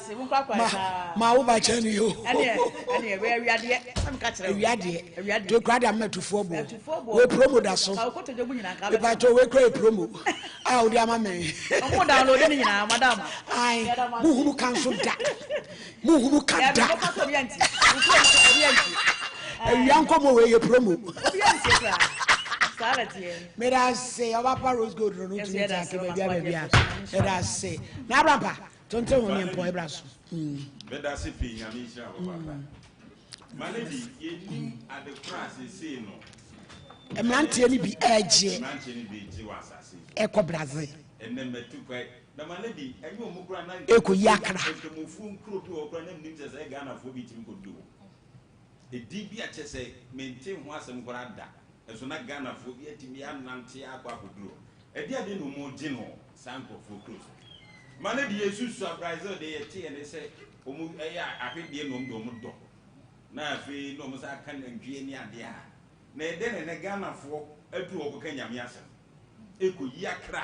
ma wo ba kyɛn no yo. Ɛneɛ ɛneɛ wɛ awiadeɛ sɛ meka kyerɛ wo. Awiadeɛ to kura de ama atufoɔ boɔ wei promo da so mepatɔ wei kura yɛ promo a wode ama me. Ɔmo download ne nyinaa madam. Ayi muhunu ka nso da muhunu ka da. Awia nkɔmɔ wei yɛ promo. Meda ase ɔba pa rose gold no tumi ti ake baabi a baabi a meda ase na abrampa tonte ho ne mpɔ ebra so. Meda ase pii nyame nhyira wo papa. Ma lady yɛnim ade koro a seesei no. Mmeranteɛ no bi ɛregyeɛ. Mmeranteɛ no bi regye wɔ asase yi. Ɛkɔ Brazil. Ɛnɛ matu kwan na ma lady ɛnyɛ ɔmo koraa na. Ɛkɔyi akra. Nkramofoɔ nkuro bi wɔ hɔ koraa na menim sɛ sɛ Ghanafoɔ bi tumi kɔduru hɔ. Edin bi a kyerɛ sɛ mente ho asɛm koraa da nso na Ghanafoɔ bi atumi anante akɔ akɔduru hɔ. Ɛdeɛn adeɛ na wɔregye no saa nkurɔfoɔ kuro so? Ma no deɛ yɛsusua Brazil deɛ yɛteɛ ne sɛ wɔn ɛyɛ ahwedeɛ na wɔn de wɔn dɔ na afei na wɔn san ka nantwie ne adeɛ a na ɛdɛn na ɛnɛ Ghanafoɔ aduru hɔ kɔka Nyame asɛm ɛkɔyi akra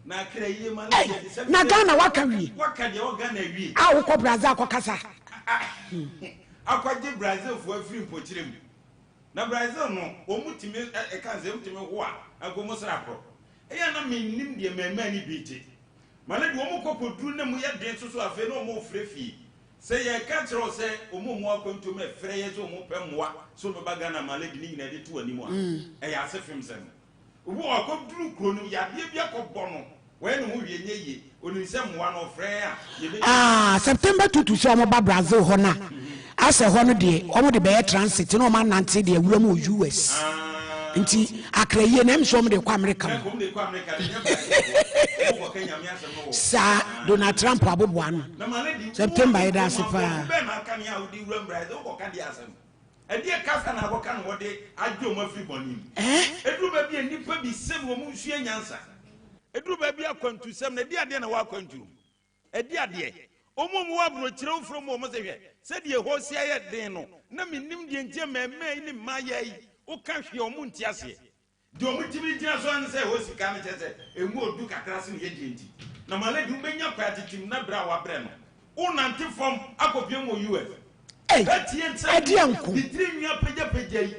na akra yie ma no deɛ de sɛ na Ghana waka wie waka deɛ wɔ Ghana awie a wokɔ Brazil akɔkasa akɔgye Brazilfoɔ afiri mpokyerɛ mu Na Brazil no wɔn tumi ɛka sɛ wɔn tumi ho a anka wɔn sra korɔ. Ɛyɛ a na me nnim deɛ mmɛɛmaa no bi te. Ma no deɛ wɔn kɔ kɔ duru na mu yɛ den soso afei na wɔn refrɛ fie. Sɛ yɛ ka kyerɛ wo sɛ wɔn a wɔn akwantuo mu ɛfrɛ yɛ sɛ wɔn pɛ mmoa sɛ wɔn bɛba Ghana ma lady ne nyinaa de to anim a ɛyɛ ase fem sɛm. Obi wɔ hɔ akɔduru kuro no mu, yadeɛ bi akɔbɔ no, wayɛ ne ho hwee nyɛ yie, ɔnim sɛ mmoa no ɔfrɛ yɛn a, yɛbɛtumi. Ah, September tutu sɛ wɔn ba Brazil hɔ no a, asɛ hɔ no deɛ wɔn de bɛyɛ transit na wɔn anante deɛ awura mu wɔ US. Nti akra yie na ɛm sɛ wɔn de kɔ America mu. Wɔn de kɔ America de nyɛ Brazil hɔ, wɔn kɔka Nyame asɛm no wɔ. Saa Donald Trump aboboa ano. Na ma ne de, September yɛda ase paa. Wo bɛn na aka ne a wode wura mu Brazil, wokɔka deɛ asɛm. Ɛdeɛ kasa na wɔka na wɔde agye wɔn afiri bɔne mu? Ɛduru baabi a nnipa bi sɛm wɔn nsua nyansa. Ɛduru baabi a akwantusɛm no, ɛdeɛ adeɛ na ɛwɔ akwantuo mu? Ɛdeɛ adeɛ? Wɔn a wɔwɔ aburokyire wofrɛ wɔn wɔn sɛ hwɛ sɛdeɛ ɛhɔ si ayɛ den no, na mennim deɛ nti a mmarimaa yi ne mmaayaa yi woka hwee a wɔn nte aseɛ. Deɛ wɔtumi gyina so ara ne sɛ ɛhɔ sika no kyerɛ sɛ ɛmu ɔdu kakra sene yɛn deɛ nti. Na my lady wobɛnya kwan atetem na berɛ a wabrɛ no wonante fam akɔpiem wɔ US. Ei, Ɛteɛ sɛ ɛdeɛ nko. ne tiri nwi apagyapagya yi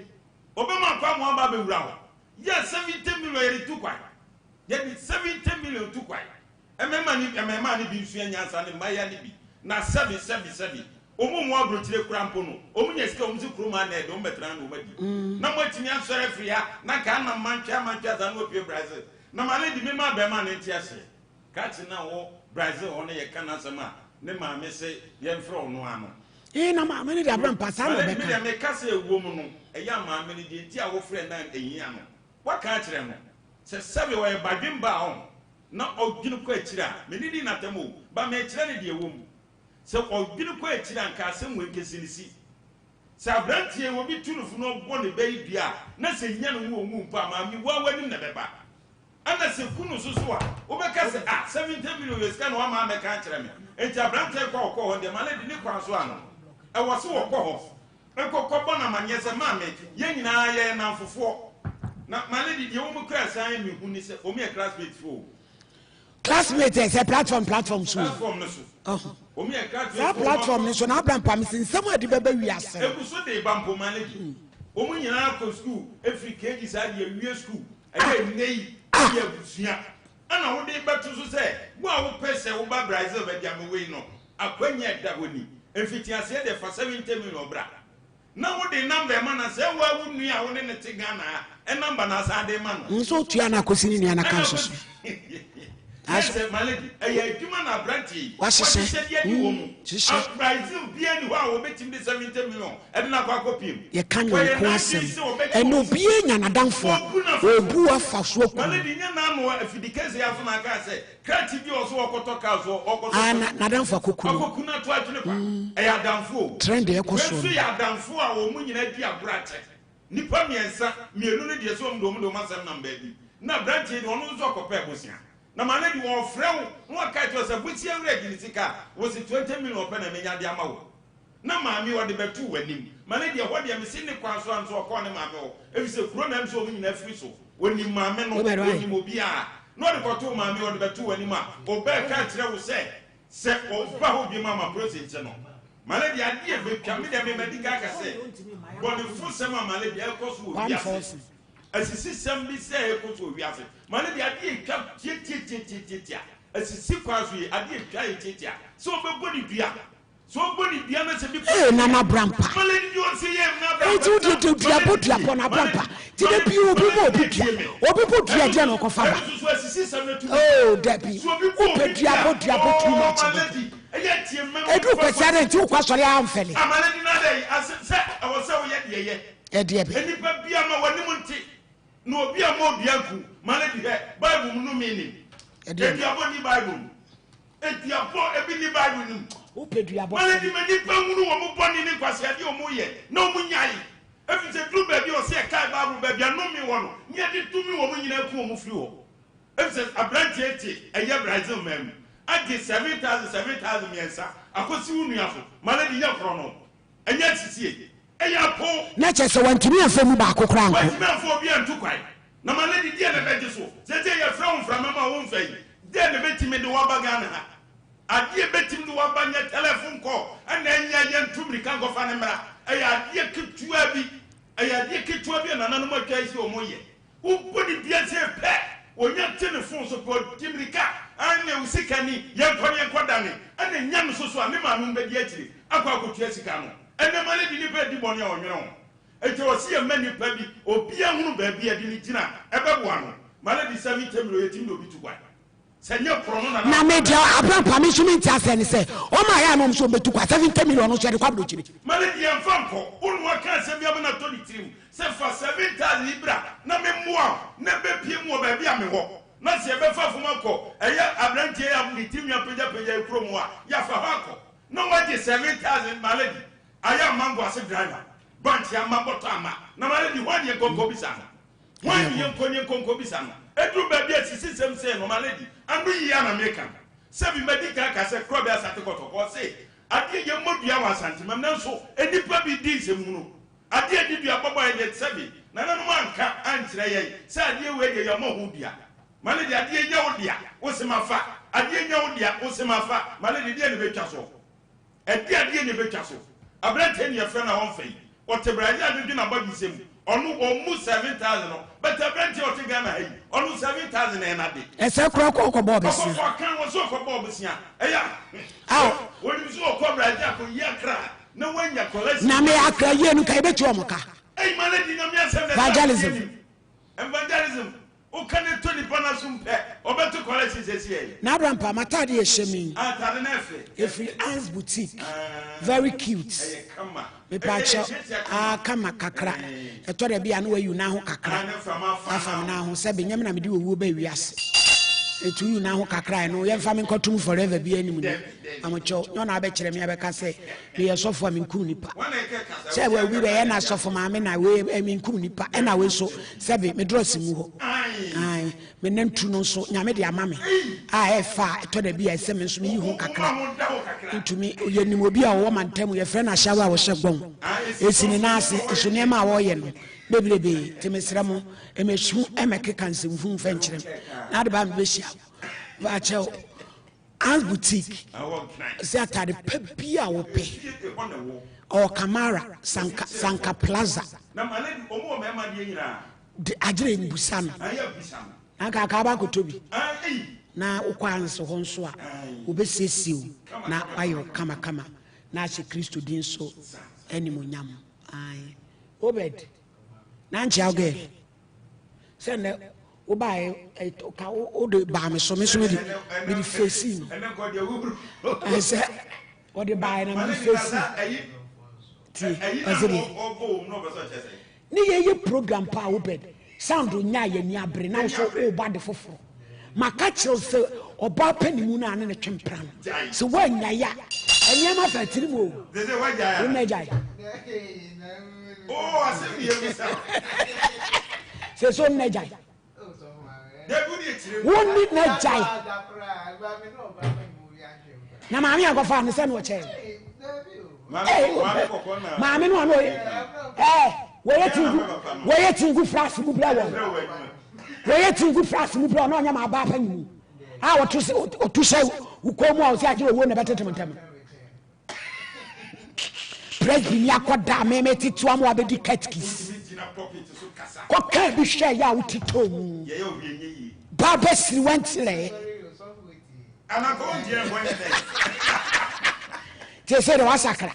ɔbɛma kwan ma waba abɛwura hɔ. Yɛ 70 million yɛde tu kwan. Yɛde 70 million tu kwan. Mmarima ne mmarimaa no bi nsua nyansa ne mmayewa no bi. Na sɛbe, sɛbe, sɛbe, wɔn mu aburokyire koraa mpo no, wɔn nya sika, wɔn si kurom ha na ɛde wɔn bɛtena ha na wɔn adi. Na moatumi asɔre afiri ha, na nka anam mantwe amantwe ansa na wɔapue Brazil. Na ma lady, mema abarimaa no nte aseɛ. Krakye no a ɔwɔ Brazil hɔ no yɛka n'asɛm a, ne maame se yɛmfrɛ ɔno ara no. Ee, na maame no de abrɛ mpa saa na Ma lady, me ɔbɛka. deɛ meka sɛ ɛwom no, ɛyɛ a maame no deɛ nti a wofrɛ no a ɛhia no, woaka akyerɛ no sɛ sɛbe ɔyɛ badwemba a ɔn, na ɔdwene kɔ akyiri a, me ne di no atɛm o, but mekyerɛ no deɛ ɛwɔ mu. Sɛ ɔdwene kɔ akyiri a, nka asɛm wei nkɛsi no si. Sɛ aberanteɛ yi, obi tu no fo na ɔbɔ ne bɛ yi dua a, na sɛ nya no ho ɔnwu mpo a, maame, wo ara w'anim na ɛbɛba. Ɛna sɛ ku no nso so a, wobɛka sɛ, ah, 70 million yɛ sika na wama ammɛka ankyerɛ me. Enti aberanteɛ kɔ a ɔkɔɔ hɔ no deɛ, ma lady ne kwan so ano. Ɛwɔ se wɔkɔ hɔ. Nkɔ kɔbɔ no amaneɛ sɛ, Maame, yɛn nyinaa yɛyɛ nnamfofoɔ. Na my lady, deɛ wɔn kura san mehu ne sɛ, wɔn yɛ classmate foɔ o. Classmate ɛ sɛ platform platform so o. Platform no so. Ɔho. Wɔn yɛ classmate Saa foɔ, wɔn platform no so na abra mpa me se nsɛm a ɛde bɛba wiase no. Egu so de ba mpo my lady. Wɔn nyinaa kɔ school efiri KG saa de awie school. Ɛyɛ nnɛ yi, ɛyɛ abusua. Ɛna wode bɛto so sɛ wo a wopɛ sɛ woba Brazil baabi a mewɔ yi no, Akwanya a ɛda hɔ ni, Mfitiaseɛ deɛ fa 70 million bra na wode number ma no a, sɛ woa wo nua a wo ne no te Ghana ha number na asan de ma no. Nso otua no akɔsi ne nua no account so. Ɛna sɛ my lady, ɛyɛ adwuma na aberanteɛ yi Wahyehyɛ. wahyehyɛ de adi wɔ mu. Hyehyɛ. Brazil biara ni hɔ a wɔbɛtumi de 70 million ɛde no akɔ akɔpiem. Yɛka Wɔyɛ nyɔnko n'adwene asɛm. sɛ ɔbɛgye Ɛnɛ wɔn obiara nya n'adamfo a, Wɔbu no afa so. ɔbu afa so aku My no. lady, nyɛ n'ano afidikɛseɛ aso na aka sɛ Krakye bi a ɔso ɔkɔtɔ car so ɔkɔtɔ Ah, na n'adamfo akɔku no. Akɔku no ato atwene kwa. Ɛyɛ adamfo o. Trend a ɛkɔ Wei soɔ nso no. yɛ adamfo a wɔn nyinaa di agorɔ akyɛ. Nnipa mmiɛnsa, mmienu no deɛ sɛ wɔn de wɔn de wɔn asɛm nam baabi. Na aberanteɛ yi deɛ ɔno nso ɔkɔpɛɛ bosea. Na maame de ɔrefrɛ wo na waka akyerɛ wo sɛ bosea wura gye ne sika a, wose 20 million pɛ na menya de ama wo. Na maame ɔde bɛtoo w'anim. Ma no deɛ ɛhɔ deɛ mese ne kwan so a nso ɔkɔɔ ne maame hɔ efisɛ kuro na ɛm sɛ wɔn nyinaa firi so. Ɔnim maame no, ɔnim obiara. Na ɔde kɔtoo maame ɔde bɛtoo w'anim a ɔbɛka akyerɛ wo sɛ sɛ ɔba hɔ biom a ma polisi nkye no. Ma no deɛ adeɛ bɛtwa me deɛ me madi kan aka sɛ bɔnefosɛm a ma no deɛ ɛrekɔ so wɔ wiase asisisɛm bi sɛ ɛrekɔ so wɔ wiase ma no deɛ adeɛ ɛtwa tiatiatiatiatia asisi kwan so yi adeɛ ɛtwa yɛ tiatia sɛ ɔbɛbɔ ne dua Ee Nana Brampa. Enti wo deɛ de dua bɔ dua bɔ na Brampa. Ti de bi obi bɔ obi dua. Obi bɔ dua deɛ na ɔkɔfa ba. Oh dabi. Wopɛ dua bɔ dua bɔ too much dodo. Edu kwasia dɛ nti wokɔ asɔre a amfɛle. Ɛdeɛ bɛ. Na obi a ma odua nku ma no di hɛ Bible mu no me nim. Eduabɔ nni Bible mu. Eduabɔ ebi nni Bible no mu. Wopɛ duabɔ Ma no di ma nnipa nhunu wɔn bɔne ne nkwaseadeɛ a wɔyɛ na wɔn nyae. Ɛfiri sɛ duru baabi a ɔsɛ yɛkae Bible baabi a nnome wɔ no ne yɛde tumi wɔn nyinaa ku wɔn firi hɔ. Ɛfiri sɛ aberanteɛ te ɛyɛ Brazil man mu agye 7000 7000 mmiɛnsa akɔsi wo nua so ma no di nyɛ korɔ no. Ɛnyɛ nsisie. Ɛyɛ apo. Na kyerɛ sɛ wantumi amfa mu baako koraa ankɔ. Wantumi amfa obi antu kwan. Na ma lady deɛn na ɛbɛgye so? Seesei yɛfrɛ wo mframa mu a womfa yi, deɛn na ɛbɛtumi de wo aba Ghana ha? Adeɛ ɛbɛtumi de wo aba nyɛ telephone call ɛna ɛnyɛ yɛntu mmirika nkɔfa no mmra. Ɛyɛ adeɛ ketewa bi. Ɛyɛ adeɛ ketewa bi a nananom atwa ahyia a wɔyɛ. Wobɔ ne dua sei pɛ, onya te ne fon so pɛ, ɔdi mmirika, Aane, wo sika ni, yɛnkɔ na yɛnkɔdane. Ɛna nya no so so a, ne maame mo bɛdi akyire akɔ akɔtua sika no. Ɛnnɛ ma lady nipa redi bɔne a ɔnwene ho. Enti ɛwɔ sɛ yɛma nipa bi, obiara hunu baabi a yɛde no gyina a, ɛbɛboa no. Ma lady sɛ me ntɛm yi ɔyɛ tumi de obi tu kwan. Sɛ nyɛ korɔ no na Na me deɛ abrampa me nso me nte aseɛ ne sɛ ɔmo ayɛ a na ɔmo nso ɔmo bɛtu kwa 70 million no nso yɛde kɔ abrokyire. Ma no deɛ mfa nkɔ wo na waka asɛm bi ama no atɔ ne tirim sɛ fa 7000 yi bra na me mmoa wo na bɛpie mu wɔ baabi a mewɔ na sɛ yɛbɛfa fam akɔ ɛyɛ abranteɛ yi a ne tirinwi apagyapagya yi kurom hɔ a yɛafa hɔ akɔ na wagye 7000 ma lady ayɛ amango ase driver bankye ama bɔtɔ ama na ma lady hwan ne yɛnkɔ nkɔ bisa no. Hwan ne yɛnkɔ ne yɛnkɔ nkɔbisa no? Ɛduru baabi a sisisɛm sei no, my lady, ano yie a na meka no. Sɛbi madi kan aka sɛ Korɔbea Asante Kɔtɔkɔ, ɔse adeɛ yɛmmɔ dua wɔ Asantemam nanso nnipa bi di nsɛmhunu. Adeɛ a ɛde dua bɔbɔ yɛn deɛ sɛbi nananom anka ankyerɛ yɛn sɛ adeɛ wei deɛ yɛmmɔ ho dua. My lady, adeɛ nyɛ wo dea, wose mafa, adeɛ nyɛ wo dea, wose mafa, my lady, deɛn na ɛbɛtwa soɔ? Ɛdeɛn adeɛ na ɛbɛtwa so? Aberanteɛ ne yɛfrɛ no a ɔmfa yi. Ɔte brayɛ a dwodwo n'abɔdwesɛ mu. Ɔno ɔmmu 7,000 no but aberanteɛ a ɔte Ghana ha yi ɔno 7,000 ɛyɛ n'ade. Ɛsɛ koraa kɔ ɔkɔ bɔɔ besia. Ɔkɔ kɔ kan wɔ so ɔkɔ bɔɔ besia ɛyɛ a. Aw. Onim so ɔkɔ Brazil akɔ yi akra na wanya collection. Na me akra yie no nka yɛbɛtua wɔn ka. Ɛyi ma lady nyame asɛm na ɛsɛ Evangelism. Evangelism woka ne to nipa no asom pɛ ɔbɛto collection sɛsi ɛyi. Na Abrampa m'ataade a ɛhyɛ me yi. Ah ataade no ɛfɛ. Ɛfiri Anne's boutique very cute. Ɛyɛ kama. Mepaakyɛw ah kama kakra ɛtɔ da bi a na wayi wo nan ho kakra afa me nan ho sɛbe nyɛ me na mede owuo baa wiase nti woyi wo nan ho kakra ɛno yɛmfa me nkɔtom forever bi anim ni amokyɛw nyɛ ɔna abɛkyerɛ me abɛka sɛ meyɛ sɔfo a menkum nipa sɛ wawi bɛyɛ na sɔfo maame na wei eh, menkum nipa ɛna wei so sɛbe medrɔse mu hɔ Me nantu no nso, Nyame de ama me a ɛfa a ɛtɔ da bi a ɛsɛ me nso meyi ho kakra. Ntumi, yɛnim obi a ɔwɔ mantam, yɛfrɛ no Ashawo a ɔhyɛ gbɔn. Ɛsi ne nan ase, nso nneɛma a ɔyɛ no bebrebee. Nti mesrɛ mo, ɛmɛsu ɛmɛkeka nsɛmfunu mfa nkyerɛ me. Na ade ba a mebɛhyia wo. Faakyɛw. Anne's Boutique, sɛ atade pa bi a wopɛ. Ɔwɔ Kamara, Sanka, Sanka Plaza. De agyerɛ mbusa no. Na anka anka aba akɔtɔ bi. Na wokɔ Anne's hɔ nso a, wɔbɛsiesie wo na wayɛ wo kamakama na ahyɛ Kristo din so animuonyam. Ae. Obed, na nkyea wo girl. Sɛ nnɛ wobaeɛ ka wode baa me so, me nso mede mede fesi no. Ɛsɛ wɔde baeɛ na mede fesi. Tie, ɔsɛ deɛ. Ne yɛyɛ program paa Obed sound nyaa yɛn ani abere na wo so woba ade foforɔ. Maka kyerɛ wo sɛ ɔbaa panimu no a ne ne twe mpena no sɛ woannyae a nneɛma fa tiri mu o. Wo nna agyae. Sɛ sɛ wo nna agyae. Wo ne na gyae. Na maame akɔfa no sɛ no ɔkyɛn. Maame no ano ɔyɛ ɛɛ wɔyɛ tingu wɔyɛ tingu frase mu brɛ wɔn wɔyɛ tingu frase mu brɛ wɔn na ɔnyɛ maa baa panyin mu a ɔto ɔto hyɛ wokɔn mu a ɔsɛ agyere owuo na ɛbɛtete mo ntɛm. Presby ni akɔda a meme tete ama wabɛdi katkis kɔkaa bi hwɛ yɛ a wotetɔɔ mu ba bɛsiri wantirɛ te sɛ de wasakra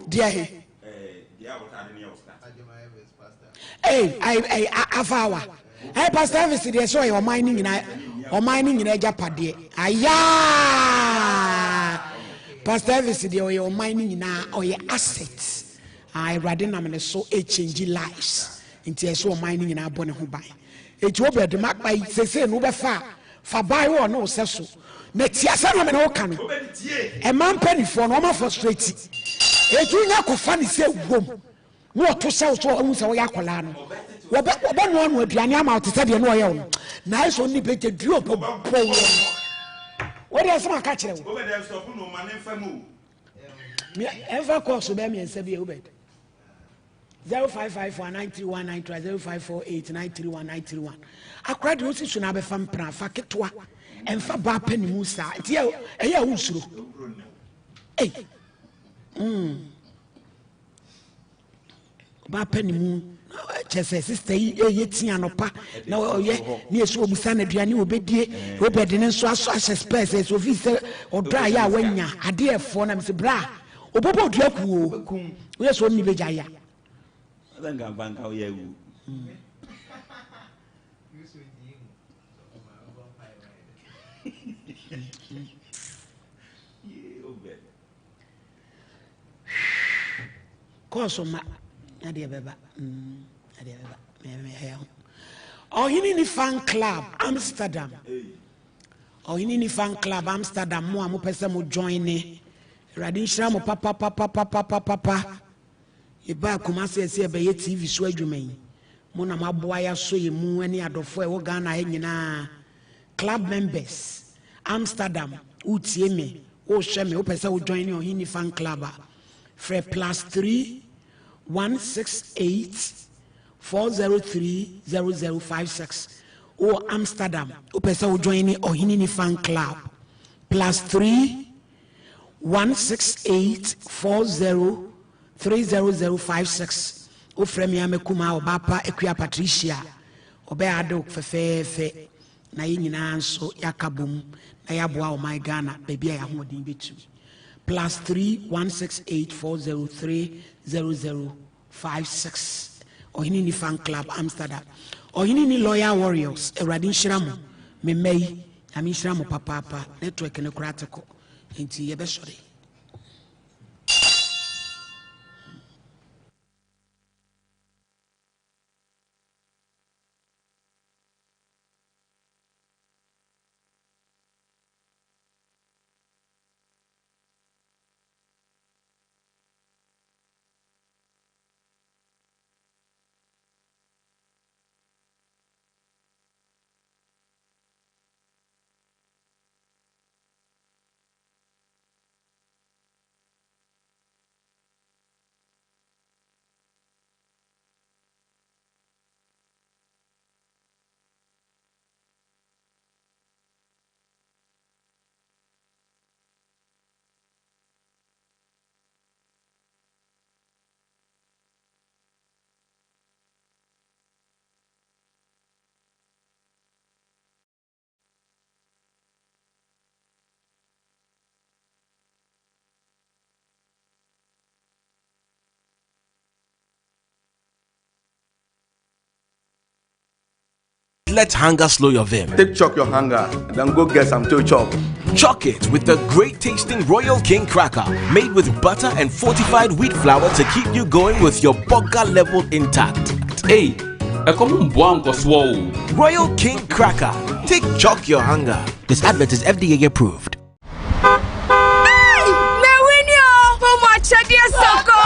deɛ he afawa ɛyɛ pastor Elvis deɛ sɛ ɔyɛ ɔman no nyinaa ɔman no nyinaa agyapadeɛ ayaa pastor Elvis deɛ ɔyɛ ɔman no nyinaa ɔyɛ asset awurade nam ne so ɛkyɛngyi lives nti ɛsɛ ɔman no nyinaa bɔ ne ho ban Enti Obed ma kpa yi seesei no wobɛfa a, fa bae wɔ ne wo sɛso. Na tie asɛm a me ne wo ka no. Mmaa mpanimfoɔ no, wɔma frustrate. Enti wonya kɔfa no sɛ wom na wɔto hyɛ wo so a wɔhu sɛ woyɛ akwadaa no, wɔbɛ wɔbɛnoanoa aduane ama wo te sɛ deɛ na ɔyɛ wo no. Na ayɛ sɛ ɔne bɛgya dua ɔbɛbɔ wo no. Wo deɛ sɛ maka kyerɛ wo. Ɛmfa kɔɔso bɛyɛ mmiɛnsa bi a Obed. 0554 931 931 0548 931 931 akora deɛ ɔsi so na abɛfa mpena fa ketewa ɛmfa baa pɛ ne mu saa nti ɛyɛ a wonsuro ei mm. ɔbaa pɛ ne mu kyɛ sɛ sista yi ɛyɛ tia anɔpa na ɔyɛ ne ɛsɛ ɔbusa no aduane ɔbɛdie wobɛde ne nso aso ahyɛ spɛs ɛsɛ ofi sɛ ɔdɔ a yɛ a wanya adeɛ ɛfoɔ na mesɛ bra Ɔbɔbɔ dua ku o. Woyɛ sɛ ɔnni bɛgya ya. Sɛ nka mfa nka woyɛ awu. Kɔɔso ma na deɛ bɛba na deɛ bɛba mɛmɛ ho. Ɔhene ni fan club Amsterdam. Ɔhene ni fan club Amsterdam mo a mopɛ sɛ mo join ne. Awurade nhyira mo papapapapapapa. Yɛbaa Kumasi ɛsɛ yɛbɛyɛ TV so adwuma yi. Mo na moaboa yɛasɔ yɛn mu ne adɔfoɔ a ɛwɔ Ghana ha nyinaa. Club members, Amsterdam, wotie me, wohwɛ me, wopɛ sɛ wo join ne Ɔhene Fan Club a, frɛ +3 168 403 0056. Wowɔ Amsterdam, wopɛ sɛ wo join ne Ɔhene Fan Club. Plus 3 168 40 30056. Wofrɛ me a mɛkumaa ɔbaa pa Akua Patricia. Ɔbɛyɛ ade wo fɛfɛɛfɛ na yɛn nyinaa nso yɛaka bom na yɛaboa ɔman Ghana baabi a yɛn ahoɔden bɛtu. Plus 3 168 40 30056. Ɔhene Ni Fan Club Amsterdam. Ɔhene Ni Loyal Warriors, Awurade nhyira mo. Me mma yi, Nyame nhyira mo papaapa. Network no koraa te kɔ. Enti yɛbɛsɔre. Let hunger slow your vim. Take chalk your hunger, then go get some to chop. Chalk it with the great tasting Royal King cracker, made with butter and fortified wheat flour to keep you going with your burger level intact. Hey, ɛkɔm mboa nkɔsoɔ o. Royal King cracker, take chalk your hunger. This advert is FDA approved. Hey, mewini o, promo akyɛdeɛ sɔkɔ.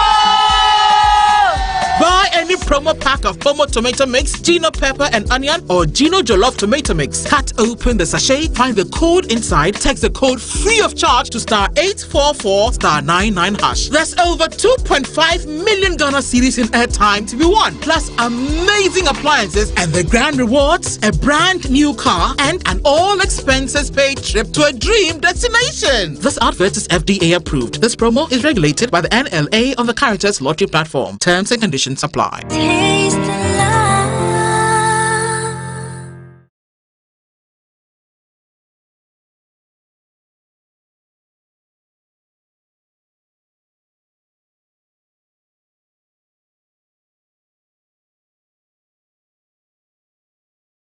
Buy any promo pack of Pomo tomato mix, Gino pepper and onion, or Gino Jollof tomato mix. Cut open the sachet, find the code inside, text the code free of charge to star 844 star 99 hash. There's over 2.5 million Ghana cedis in airtime to be won, plus amazing appliances and the grand rewards, a brand new car, and an all expenses paid trip to a dream destination. This advert is FDA approved. This promo is regulated by the NLA on the Caritas Lottery platform. Terms and conditions apply. Taste